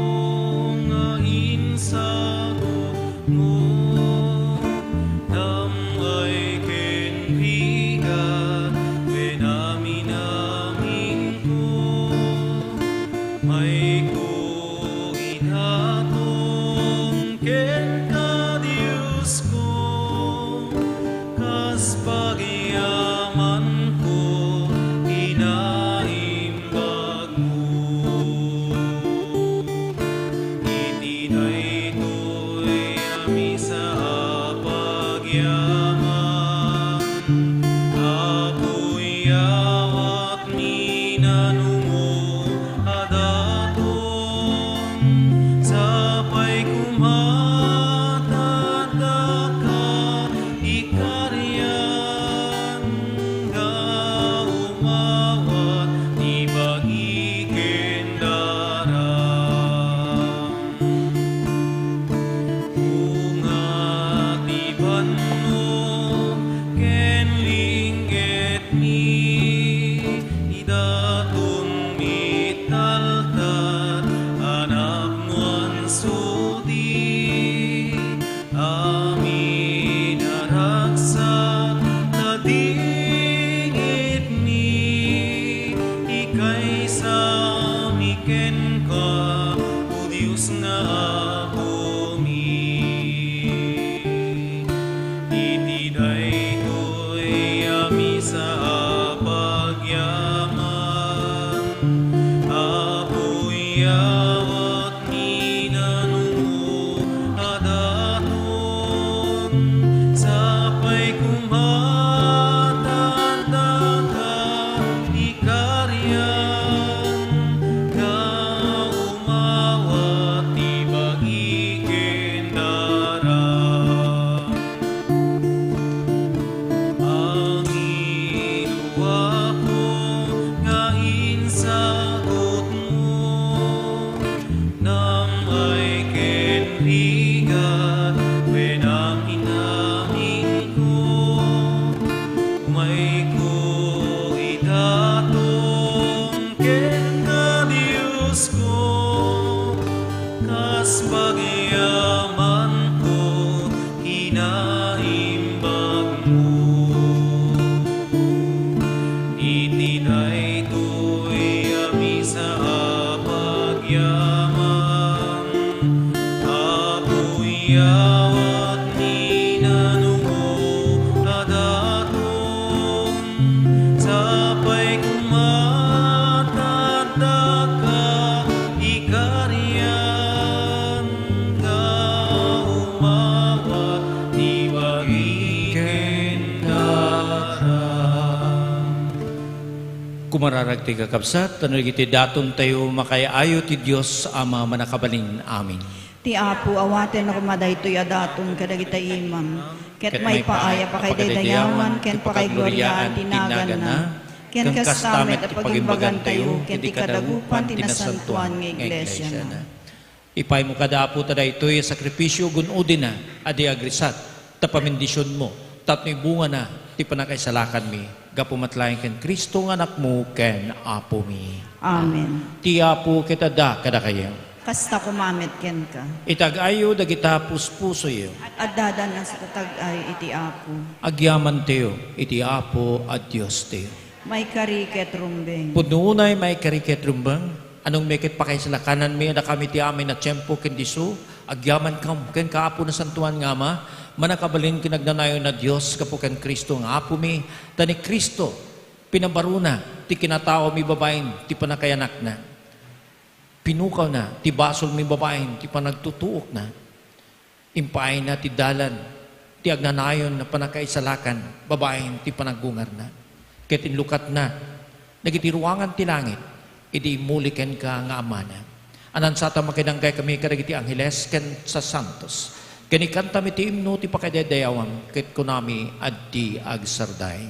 nga insagutmo, dam-ay ken rigat ken aminaminko. Mayko idaton kenka, Diosko, kas pagyamanko, kinaimbagmo. Iti daytoy a misa a pagyaman, Apo, yawat minanungo a daton, sapay koma ta addaka ikarian nga umawat ti bagi ken daram. Bunga ti banno ken ling-etmi, idaton mitaltat, anakmo, ansuti, amin a ragsak ta dingitmi, ikaysami kenka, O Dios nga Apomi. Iti daytoy a misa a pagyaman, Apo, yawat minanungo a daton, sapay koma ta addaka ikarian nga umawat ti bagi ken daram. Amin, O Apo, nga insagutmo, dam-ay ken rigat ken aminaminko. Mayko idaton kenka, Diosko, kas pagyamanko, kinaimbagmo. Iti daytoy a misa a pagyaman, Apo, yawat minanungo a daton, sapay koma ta addaka ikarian nga umawat ti bagi ken daram. Kumararag ti kakabsat, tapno dagiti datontayo makaay-ayo ti Dios Ama a Mannakabalin. Amin. Ti Apo, awatenna koma daytoy a daton kadagiti imam, ket maipaay a pakadaydayawan ken pakaigloriaan ti naganna, ken kasta met a pagimbagantayo ken ti kadagupan ti nasantoan nga iglesiana. Ipaaymo kada Apo ta daytoy a sakrifisio gun-odina a di agrisat, ta pamindisionmo, tapno ibungana ti pannakaisalakanmi Gapu met laeng ken Cristo nga Anakmo ken Apomi. Amen. Ti Apo ket adda kadakayo. Kasta koma met kenka. Itag-ayyo dagita puspusoyo. Addadan a sakatag-ay iti Apo. Agyamantayo iti Apo a Diostayo. Maikari ket rumbeng. Pudno unay maikari ket rumbeng. Anong met ket pakaisalakananmi a dakami ti amin a tiempo ken disso, agyamankam kenka, Apo Nasantoan nga Ama, mannakabalin ken agnanayon a Dios, gapu ken Cristo nga Apomi, ta ni Cristo, pinabarona ti kinataomi babaen ti pannakayanakna. Pinukawna ti basolmi babaen ti panagtutuokna. Impaayna ti dalan ti agnanayon a pannakaisalakan babaen ti panaggungarna, ket inlukatna dagiti ruangan ti langit idi immuli kenka nga Amana. Anansata makidanggay kami kadagiti angheles ken sasantos, ken ikantami ti imno ti pakaidaydayawan, ket kunami, addi agsarday.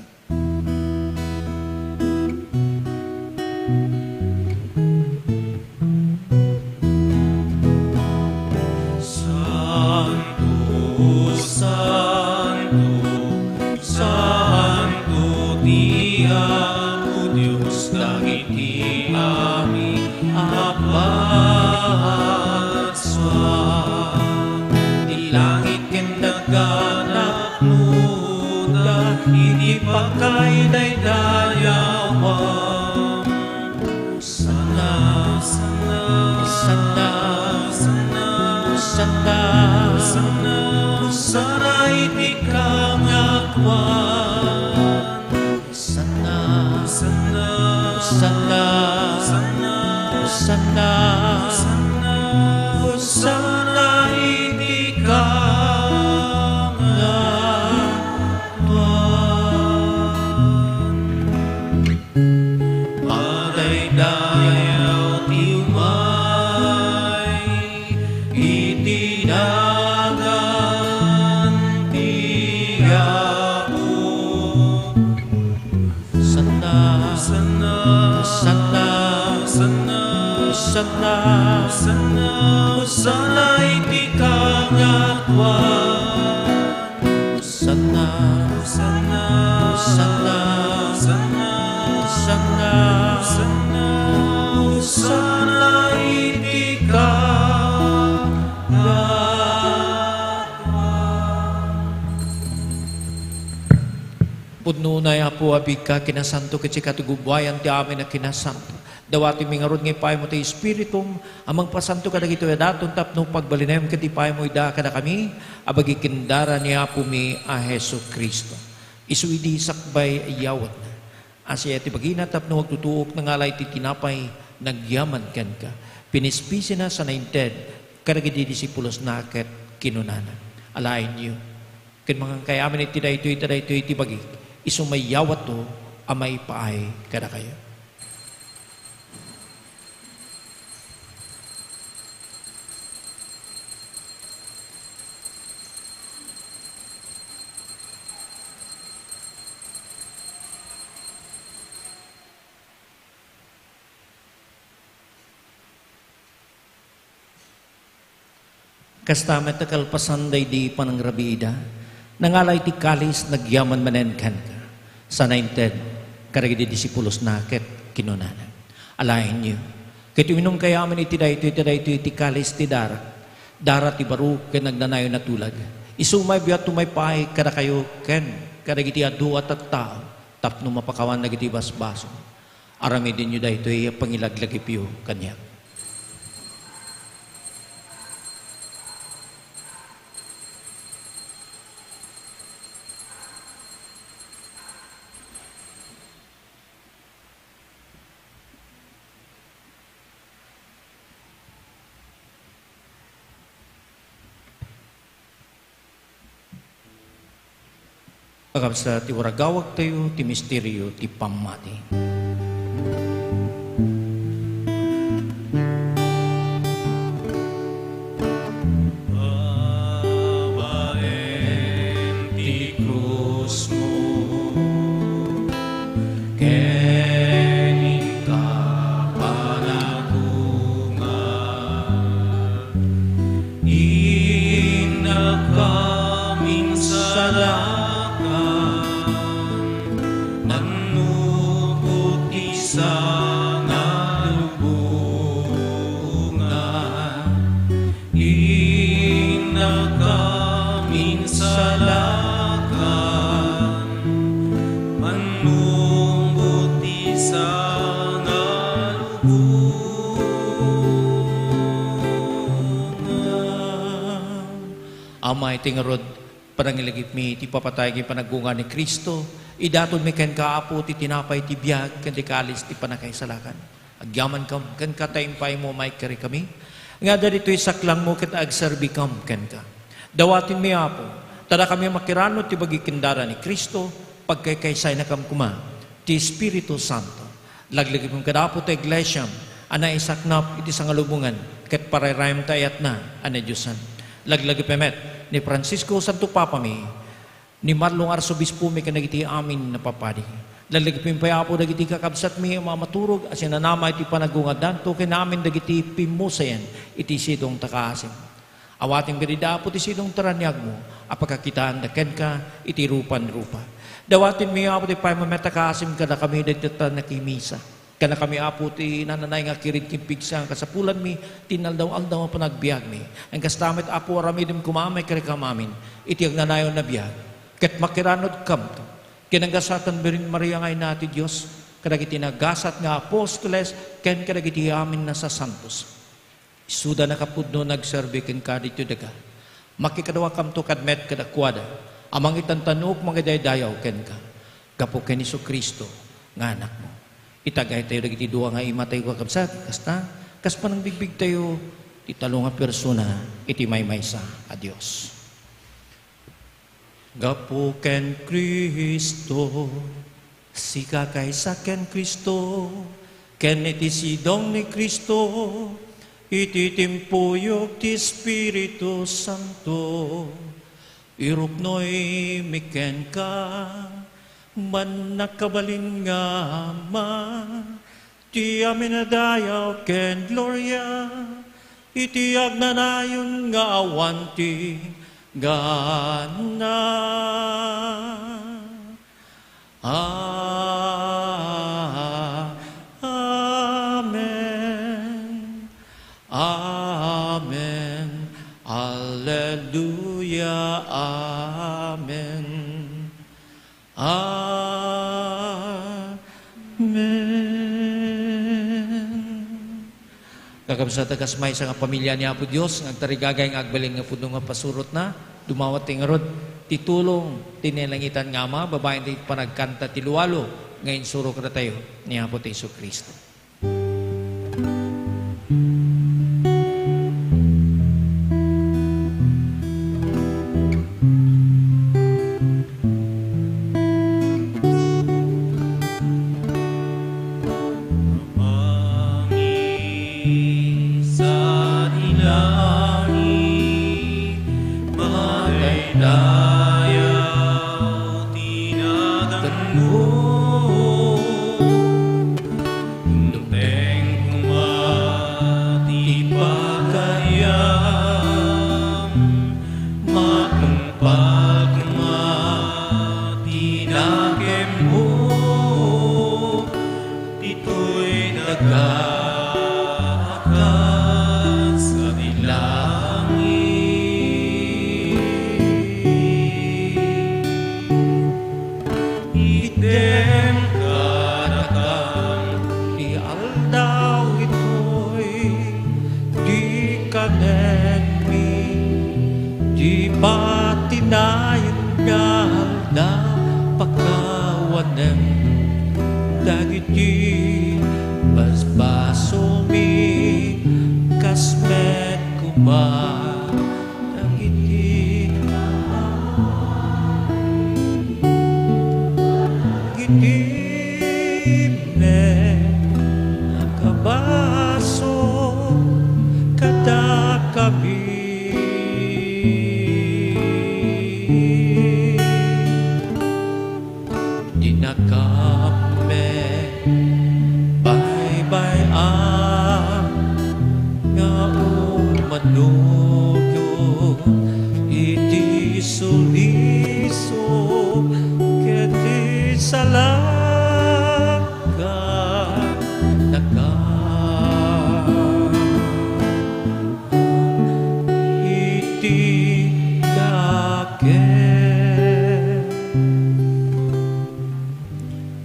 Santo, santo, santo ti Apo Dios dagiti amin a pagsua. Ti langit ken daga napnoda iti pakaidaydayawan. Hosanna, Hosanna, Hosanna, Hosanna, Hosanna, Hosanna iti kangatoan. Hosanna, Hosanna, Hosanna, Hosanna, Hosanna iti kangatoan. Madaydayaw ti umay iti dalan ti Apo. Hosanna, Hosanna, Hosanna, Hosanna, Hosanna, Hosanna iti kangatoan. Hosanna, Hosanna, Hosanna, Hosanna, Hosanna, Hosanna iti kangatoan. Pudno unay, Apo, a biit ka a kinasanto, ket sika ti gubbuayan ti amin a kinasanto. Dawatimi ngarud nga ipaaymo ti Espiritum a mangpasanto kadagitoy a daton tapno pagbalinem ket ipaaymo ida kadakami a bagi ken dara ni Apomi a Jesu-Cristo. Isu idi sakbay a iyawatna, asiak ti bagina tapno agtutuok, nangala iti tinapay, nagyaman kenka, pinispisina sa nainted kadagiti disipulosna ket kinunana, "Alaenyo ken mangan kayo amin iti daytoy, ta daytoy ti bagik, isu maiyawatko a maipaay kadakayo." Kasta met a kalpasan daydi panangrabiida, nangala iti kalis, nagyaman manen kenka, sa nainted kadagiti disipulosna ket kinunana, "Alaenyo ket uminumkayo amin iti daytoy, ta daytoy ti kalis ti darak, dara ti baro ken agnanayon a tulag. Isu mabiatko maipaay kadakayo ken kadagiti adu a tattao tapno mapakawan dagiti basbasol. Aramidenyo daytoy a pangilaglagipyo kaniak." Kakabsat, iwaragawagtayo ti misterio ti pammati. Babaen ti krusmo, ken inka panagungar. Innak a minsalakan, Amay ti ngarud, panangilagipmi ti ipapatay ken panaggungar ni Cristo, idatonmi kenka, Apo, ti tinapay ti biag ken ti kalis ti pannakaisalakan. Agyamankam kenka ta impaymo a maikarikami, nga adda ditoy saklangmo ket agserbikam kenka. Dawatenmi, Apo, ta dakami a makiranod ti bagi ken dara ni Cristo, pagkaykaysaynakam koma ti Espiritu Santo. Laglagipem kadapo ti iglesiam a naisaknap iti sangalubongan ket parairayam ti ayatna a nadiosan. Laglagipem met ni Francisco, Santo Papami, ni Marlon, Arsobispomi, ken dagiti amin a papadi. Laglagipem pay, Apo, dagiti kakabsatmi a mamaturog a sinanama iti panagungardanto ken amin dagiti pimmusayan iti sidongta a kaasim. Awatenmi dida, Apo, ti sidongta a raniagmo a pakakitaanda kenka iti rupan-rupa. Dawatenmi, Apo, ti paymamet a kaasim kadakami dagita a nakimisa. Kadakami, Apo, ti nananay nga kirid ken pigsa nga kasapulanmi ti inaldaw-aldaw a panagbiagmi. Ken kasta met, Apo, aramidem koma a maikarikam amin iti agnanayon a biag, ket makiranodkamto ken nagasaten Birhen Maria nga Ina ti Dios, kadagiti nagasat nga apostoles, ken kadagiti amin a sasantos. Isuda nakapudno nga agserbi kenka ditoy daga. Makikaduakamto kad-, met kadakuada a mangitantanok, mangidaydayaw kenka gapu ken Jesu-Cristo nga Anakmo. Itagaytayo dagiti dua nga imatay, kakabsat, kasta, kas panangbigbigtayo ti tallo nga persona iti maymaysa a Dios. Gapu ken Cristo, sika kaysa ken Cristo, ken iti sidong ni Cristo, iti timpuyog ti Espiritu Santo, iruknoymi kenka, mannakabalin nga Ama, ti amin a dayaw ken gloria, iti agnanayon nga awan tingganna. A-, Amen. Amen. Alleluia. Amen. Amen. Kakabsat, kas maysa nga pamilia ni Apo Dios nga agtarigagay nga agbalin nga pudno nga pasurotna, dumawat ti ngarud ti tulong ti nalangitan nga Ama babaen ti panagkanta ti lualo nga insuro kadatayo ni Apo ti Jesu-Cristo. Amami sadi langit, madaydayaw ti naganmo. Dumteng koma ti pagariam, matungpal koma ti nakemmo, ditoy daga a kas sadi langit. Itdem kadakam ti aldaw itoy, ti kanenmi, ti patinayen nga aldaw, pakawanem dagiti basbasolmi, kas met koma dagiti, dagiti met a kabasol kadakami. Dinakam met baybay-an nga umanuyo iti sulisog ket iti salakadakam iti dagem.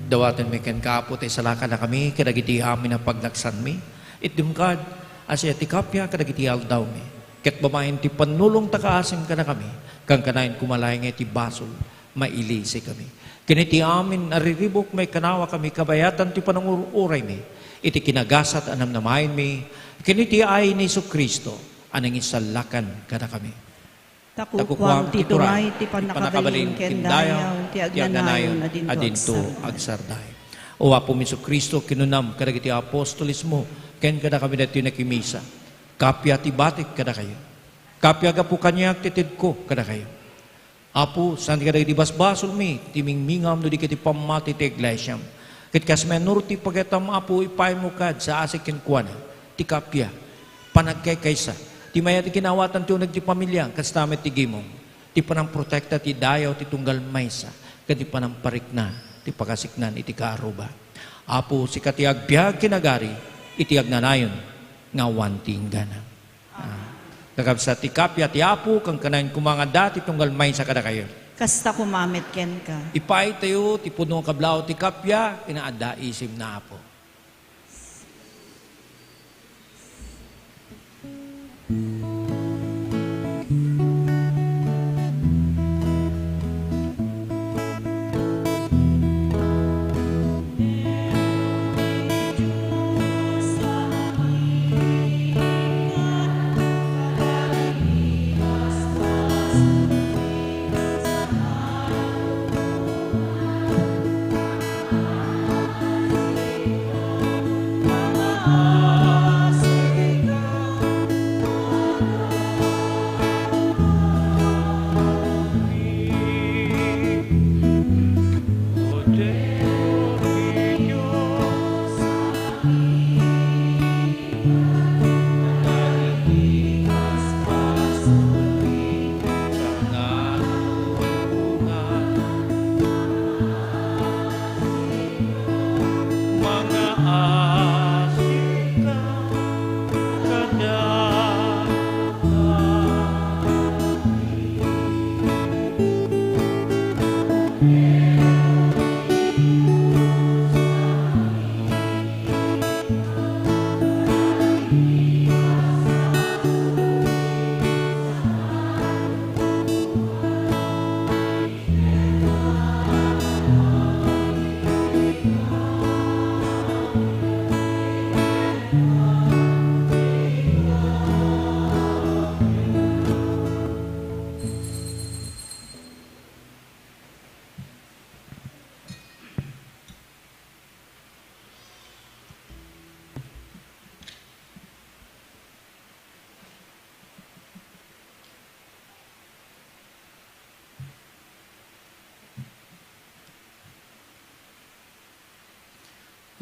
Dawatenmi kenka, Apo, ti salakadakami kadagiti amin a pagnaksanmi. Itdem kad a siak ti kappia kadagiti aldawmi. Ket babaen ti pannulongta, kaasing kadakami, kankanayon koma laeng iti basol, mailisikami. Ken iti amin a riribuk, maikanaawakami kabayatan ti panangur-uraymi iti kinagasat a namnamaenmi, ken iti ayan ni Jesu-Cristo a nangisallakan kadakami. Ta kukuam ti turay ti pannakabalin ken dayaw ti agnanayon a dinto agsarday. O Apomi Jesu-Cristo, kinunam kadagiti apostolesmo ken kadakami daytoy a nakimisa, kappia ti batik kadakayo. Kappia gapu kaniak ti tedko kadakayo. Apo, saan kadagiti basbasolmi ti mingmingam no di ket ti pammati ti iglesiam. Ket kas menor ti pagatam, Apo, ipaaymo kad sa asik kenkuana ti kappia, panagkaykaysa, ti mayat a kinaawatan ti uneg ti pamilia, kasta met ti gimong, ti panangprotekta ti dayaw ti tunggal maysa, ken ti panangparikna ti pakasiknan iti kaaruba. Apo, sika ti agbiag ken agari iti agnanayon nga awan ti inggana. Ah, kakabsat ti kappia ti Apo, kankanayon koma nga adda ti tunggal maysa kadakayo. Kasta koma met kenka. Ipaaytayo ti pudno a kablaaw ti kappia, ken adda isimna, Apo.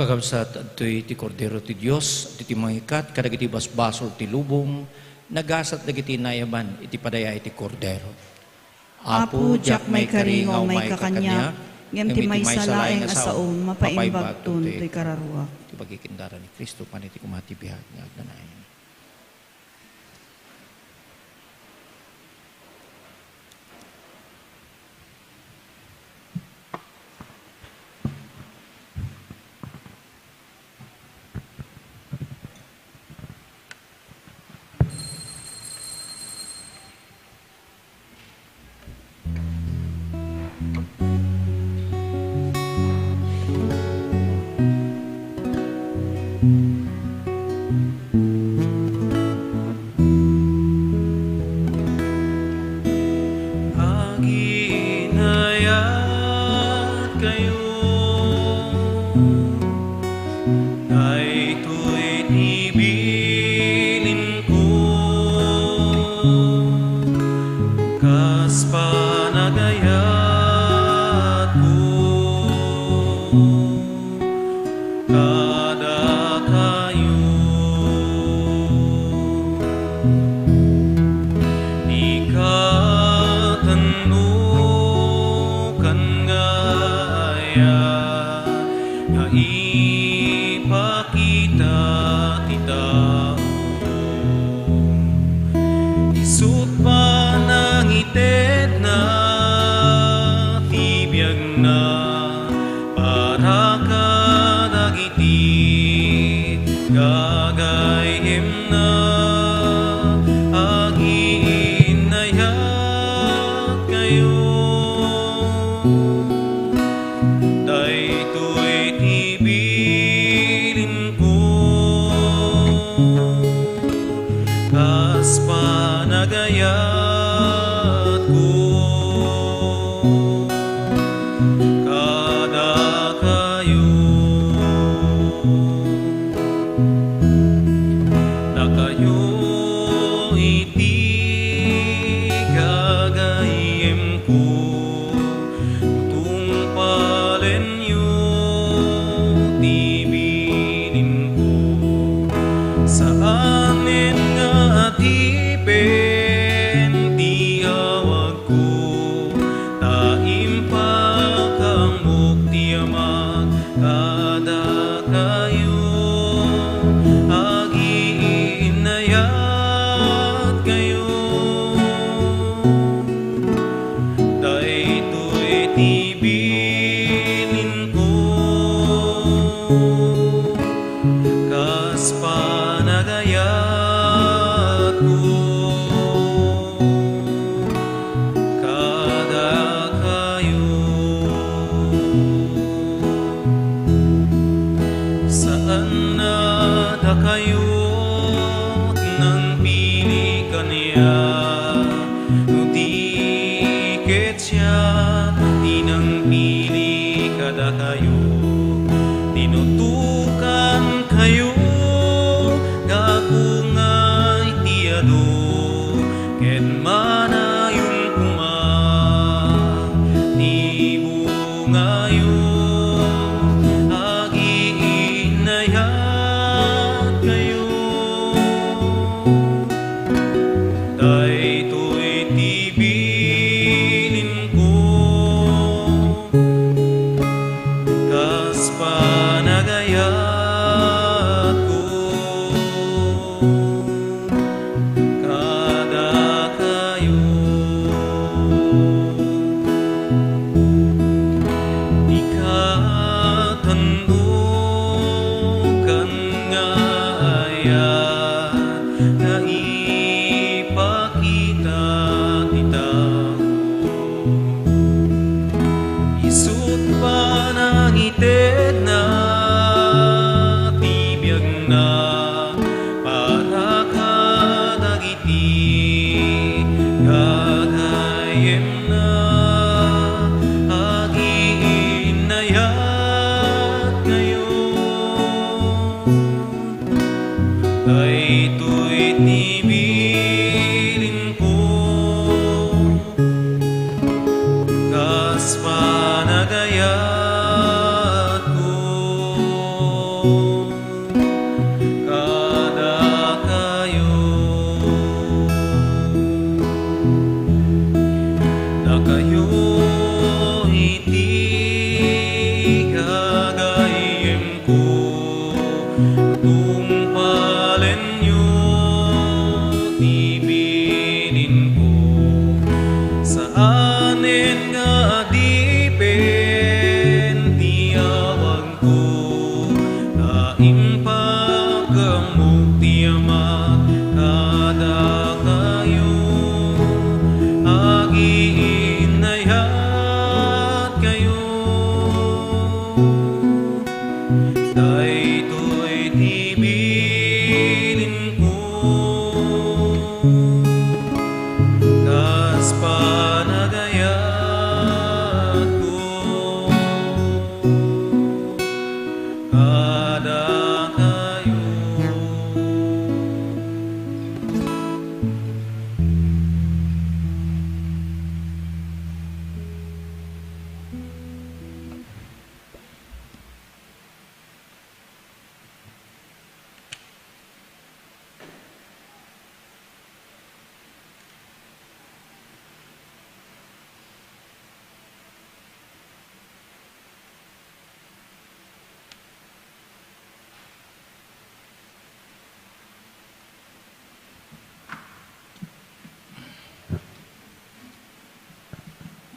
Kakabsat, adtoy ti Kordero ti Dios, adtoy ti mangikat kadagiti basbasol ti lubong, nagasat dagiti naiyaban iti padayay ti Kordero. Apo, diak maikari nga umay ka kaniak, ngem ti maysa laeng a saom, mapaimbagton toy kararuak. Ti bagikindara ni Cristo, pan iti koma ti biag nga agnanayon. Aginayat kayo, daytoy ti bilinko, kas panagayatko kadakayo. Di katandukan nga aya nga ipakita ti tao. Isu't panangitedna ti biagna para kadagiti gagayyemna. Ag- Saanen nga adipen ti awagko, ta impakaamok ti Amak kadakayo, agiinnayatkayo. Daytoy ti bilinko, kas panagayatko kadakayo. Saan a dakayo ti nangpili kaniak, no di ket siak ti nangpili kadakayo. Tinutokankayo gapu nga iti adu, ket manayon koma ti bungayo, agiinnayatkayo. Daytoy ti bilinko, kas panagayatko kadakayo. Dika tandukan nga ayat nga ipakita ti tao. Isu't panangitedna ti biagna para kadagiti gagayyemna, agiinnayatkayo. Daytoy ti bilinko, kas panagayatko kadakayo. Dakayo iti gagayyemko, tungpalenyo ti bilinko. Saanen nga adipen ti awagko, ta impakaamok ti Amak kadakayo, agiinnayatkayo. Daytoy ti bilinko, kas panagayatko kadakayo.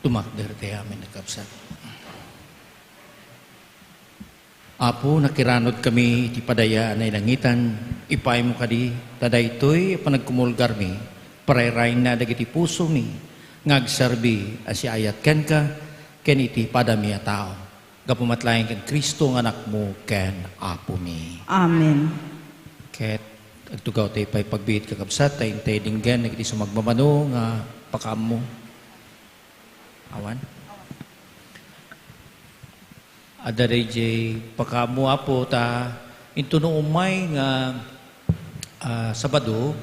Tumakder tayo, amin a kabsat. Apo, nakiranod kami iti padaya a nailangitan, ipaaymo kadi, ta daytoy a panagkumulgarmi, parayrayna dagiti pusomi nga agserbi a siayat kenka ken iti padami a tao. Gapu met laeng ken Cristo nga Anakmo ken Apomi. Amen. Ket agtugaw tayo pay pagbiit, kakabsat, ta intay denggen dagiti sumagmamano nga pakaammo. Awan? Adda daydiay pakaammo, Apo, ta intono umay nga, ah, Sabado,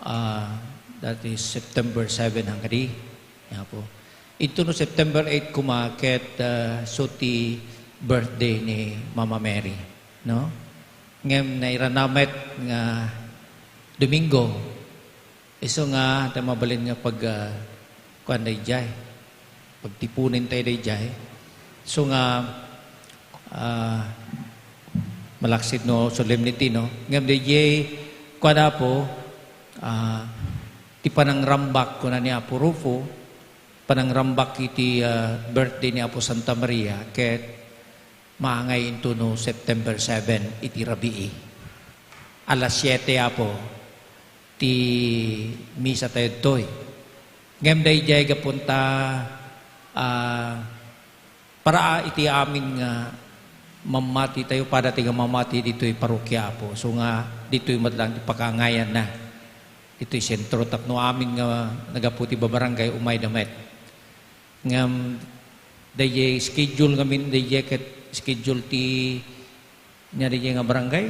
ah, that is September seven, han kadi, Apo. Intono September eight koma ket, ah, so ti birthday ni Mama Mary, no? Ngem nairana met nga Domingo, isu nga ta mabalin nga pag, ah, kuan daydiay, pagtipunen tayo daydiay. Isu nga, ah, malaksid no solemnity, no? Ngem daydiay, kuan, Apo, ah, ti panangrambak, kuna ni Apo Rufo, panangrambak iti, ah, birthday ni Apo Santa Maria, ket maangay intono September seven iti rabii. Alas siete, Apo, ti misa tayo ditoy. Ngem daydiay gapunta, ah, para iti amin nga mamati tayo, pada ti nga mamati ditoy parokya, Apo. So nga, ditoy met lang ti pakaangayan na. Ditoy sentro, tapno amin nga nagapu ti babarangay, umay da met. Ngem, daydiay schedule ngamin, daydiay ket schedule ti, nia daydiay nga barangay?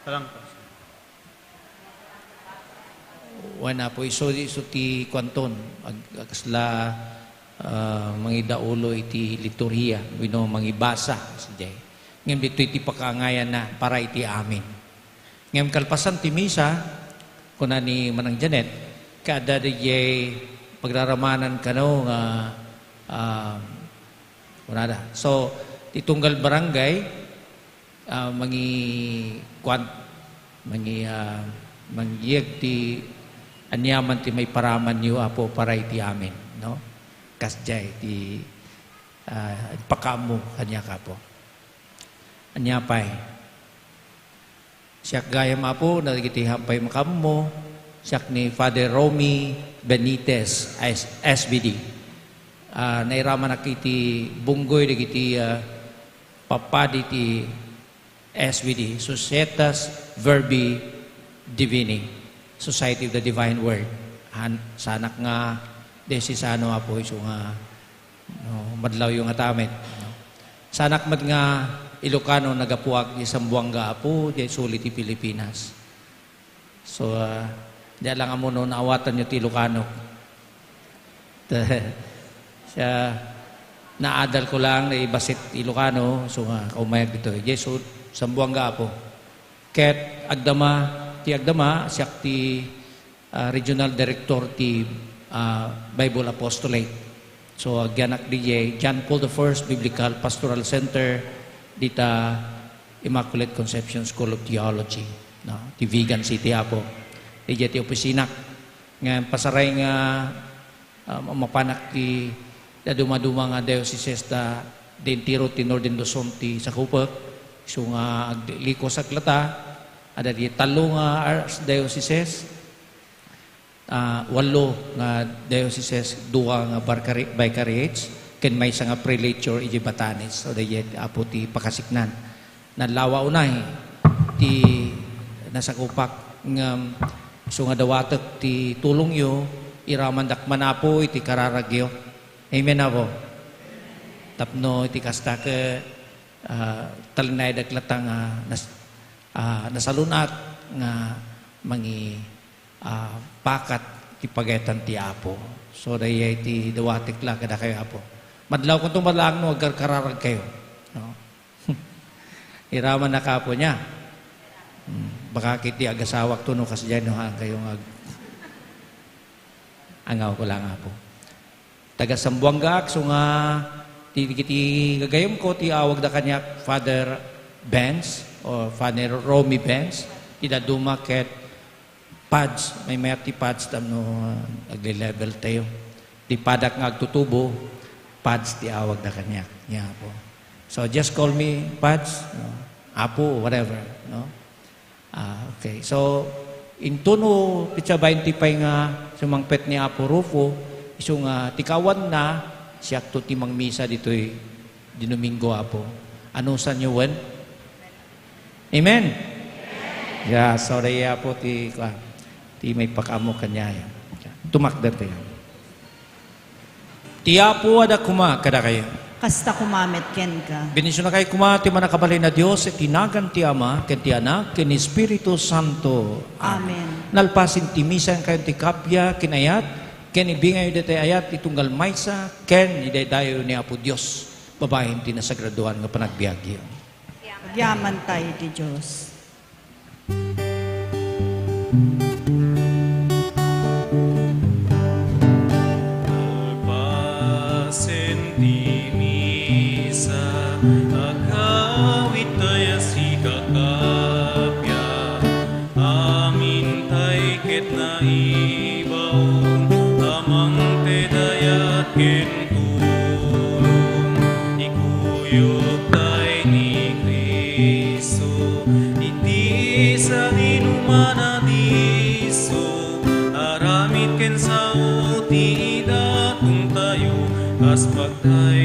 Salang po. Wen, Apo, isu, isu ti kuanton, ag-, kasla, ah, mangidaulo iti liturhiya, wenno mangibasa, sadiay. Ngem ditoy ti pakaangayan na para iti amin. Ngem kalpasan ti misa, kuna ni Manang Janet, kaadda daydiay pagraramanan kano nga, ah, kunada. So, ti tunggal barangay, ah, mangi-, kuan, mangi-, ah, mangyeg ti aniaman ti maiparamanyo, Apo, para iti amin, no? Kasdiay ti, ah, pakaammo kaniak, Apo. Ania pay? Siak gayam, Apo, dagiti happay makaammo, siak ni Father Romy Benitez, S-, S B D. Ah, nairamanak iti bunggoy dagiti, ah, papadi ti S B D, Societas Verbi Divini, Society of the Divine Word. Han-, sanak nga diocesano, Apo, isu nga, no, madlawyo nga tamit, no? Sanak met nga Ilocano, nagapuak di Zamboanga, Apo, di suli ti Pilipinas. So, ah, di lang ammo no naawatanyo ti Ilocano. Siya, naadal ko lang, naibasit Ilocano, so nga, kaumayag dito. Jesu, Zamboanga, Apo. Ket agdama, ti agdama, siak ti ah, regional director ti, ah, Bible Apostolate. So, agyanak diay John Paul the First Biblical Pastoral Center dita Immaculate Conception School of Theology, no? Ti Vigan City, Apo. Diay ti opisina. Nga pasaray nga, ah, mapanak ti dadumaduma nga dioceses da, di entero ti Northern Luzon ti sakupek. So nga aglikos a klata, adda di tallo nga archdioceses, ah, wallo nga dioceses, dua nga barkari-, vicariates, ken maysa nga prelature iti Batanes. So, daydiay, Apo, ti pakasiknan. Nalawa unay ti nasakupak ngem isu nga dawatek ti tulongyo, iramandak man, Apo, iti kararagyo. Amen, Apo? Tapno iti kasta ket, ah, talinaedak latta nga nas-, ah, nasalun-at nga mangi-, ah, pakat ti pagayatan ti Apo. So, dayay ti dawatek la kadakayo, Apo. Madlawkonto man laeng no agkarkararagkayo. No? Iramannak, Apo, nia. Hmm, baka ket ti agasawakto no kasdiay no haan kayo nga ag-, angawko lang, Apo. Taga Zamboangaak, so nga ti, ti gagayemko ti awagda kaniak Father Benz or Father Romy Benz. Ti dadduma ket Pads, maymayat ti Pads tapno, ah, agle-level tayo. Ti padak nga agtutubo, Pads ti awagda kaniak. Nia, Apo. So, just call me Pads, no? Apo, whatever, no? Ah, okay. So, intono petsa bainte pay nga sumangpet ni Apo Rufo, isu nga ti kawanna, siakto ti mangmisa ditoy di Domingo, Apo. Anusanyo wen? Amen? Yeah, sorry, Apo, ti, kuan, ti maipakaammo kaniak. Tumakder tayo. Ti Apo adda koma kadakayo. Kasta koma met kenka. Bendisionakay koma ti Mannakabalin a Dios, iti nagan ti Ama, ken ti Anak, ken Espiritu Santo. Amen. Nalpasen ti misa, kayon ti kappia, ken ayat, ken ibingayo daytay ayat ti tunggal maysa, ken idaydayaw ni Apo Dios, babaen ti nasagradoan nga panagbiagyo. Agyaman tayo ti Dios. Ibaon a mangted ayat ken tulong, ikuyogtay ni Cristo. Iti sadinoman a disso, aramid ken sao ti idatongtayo, kas pagtay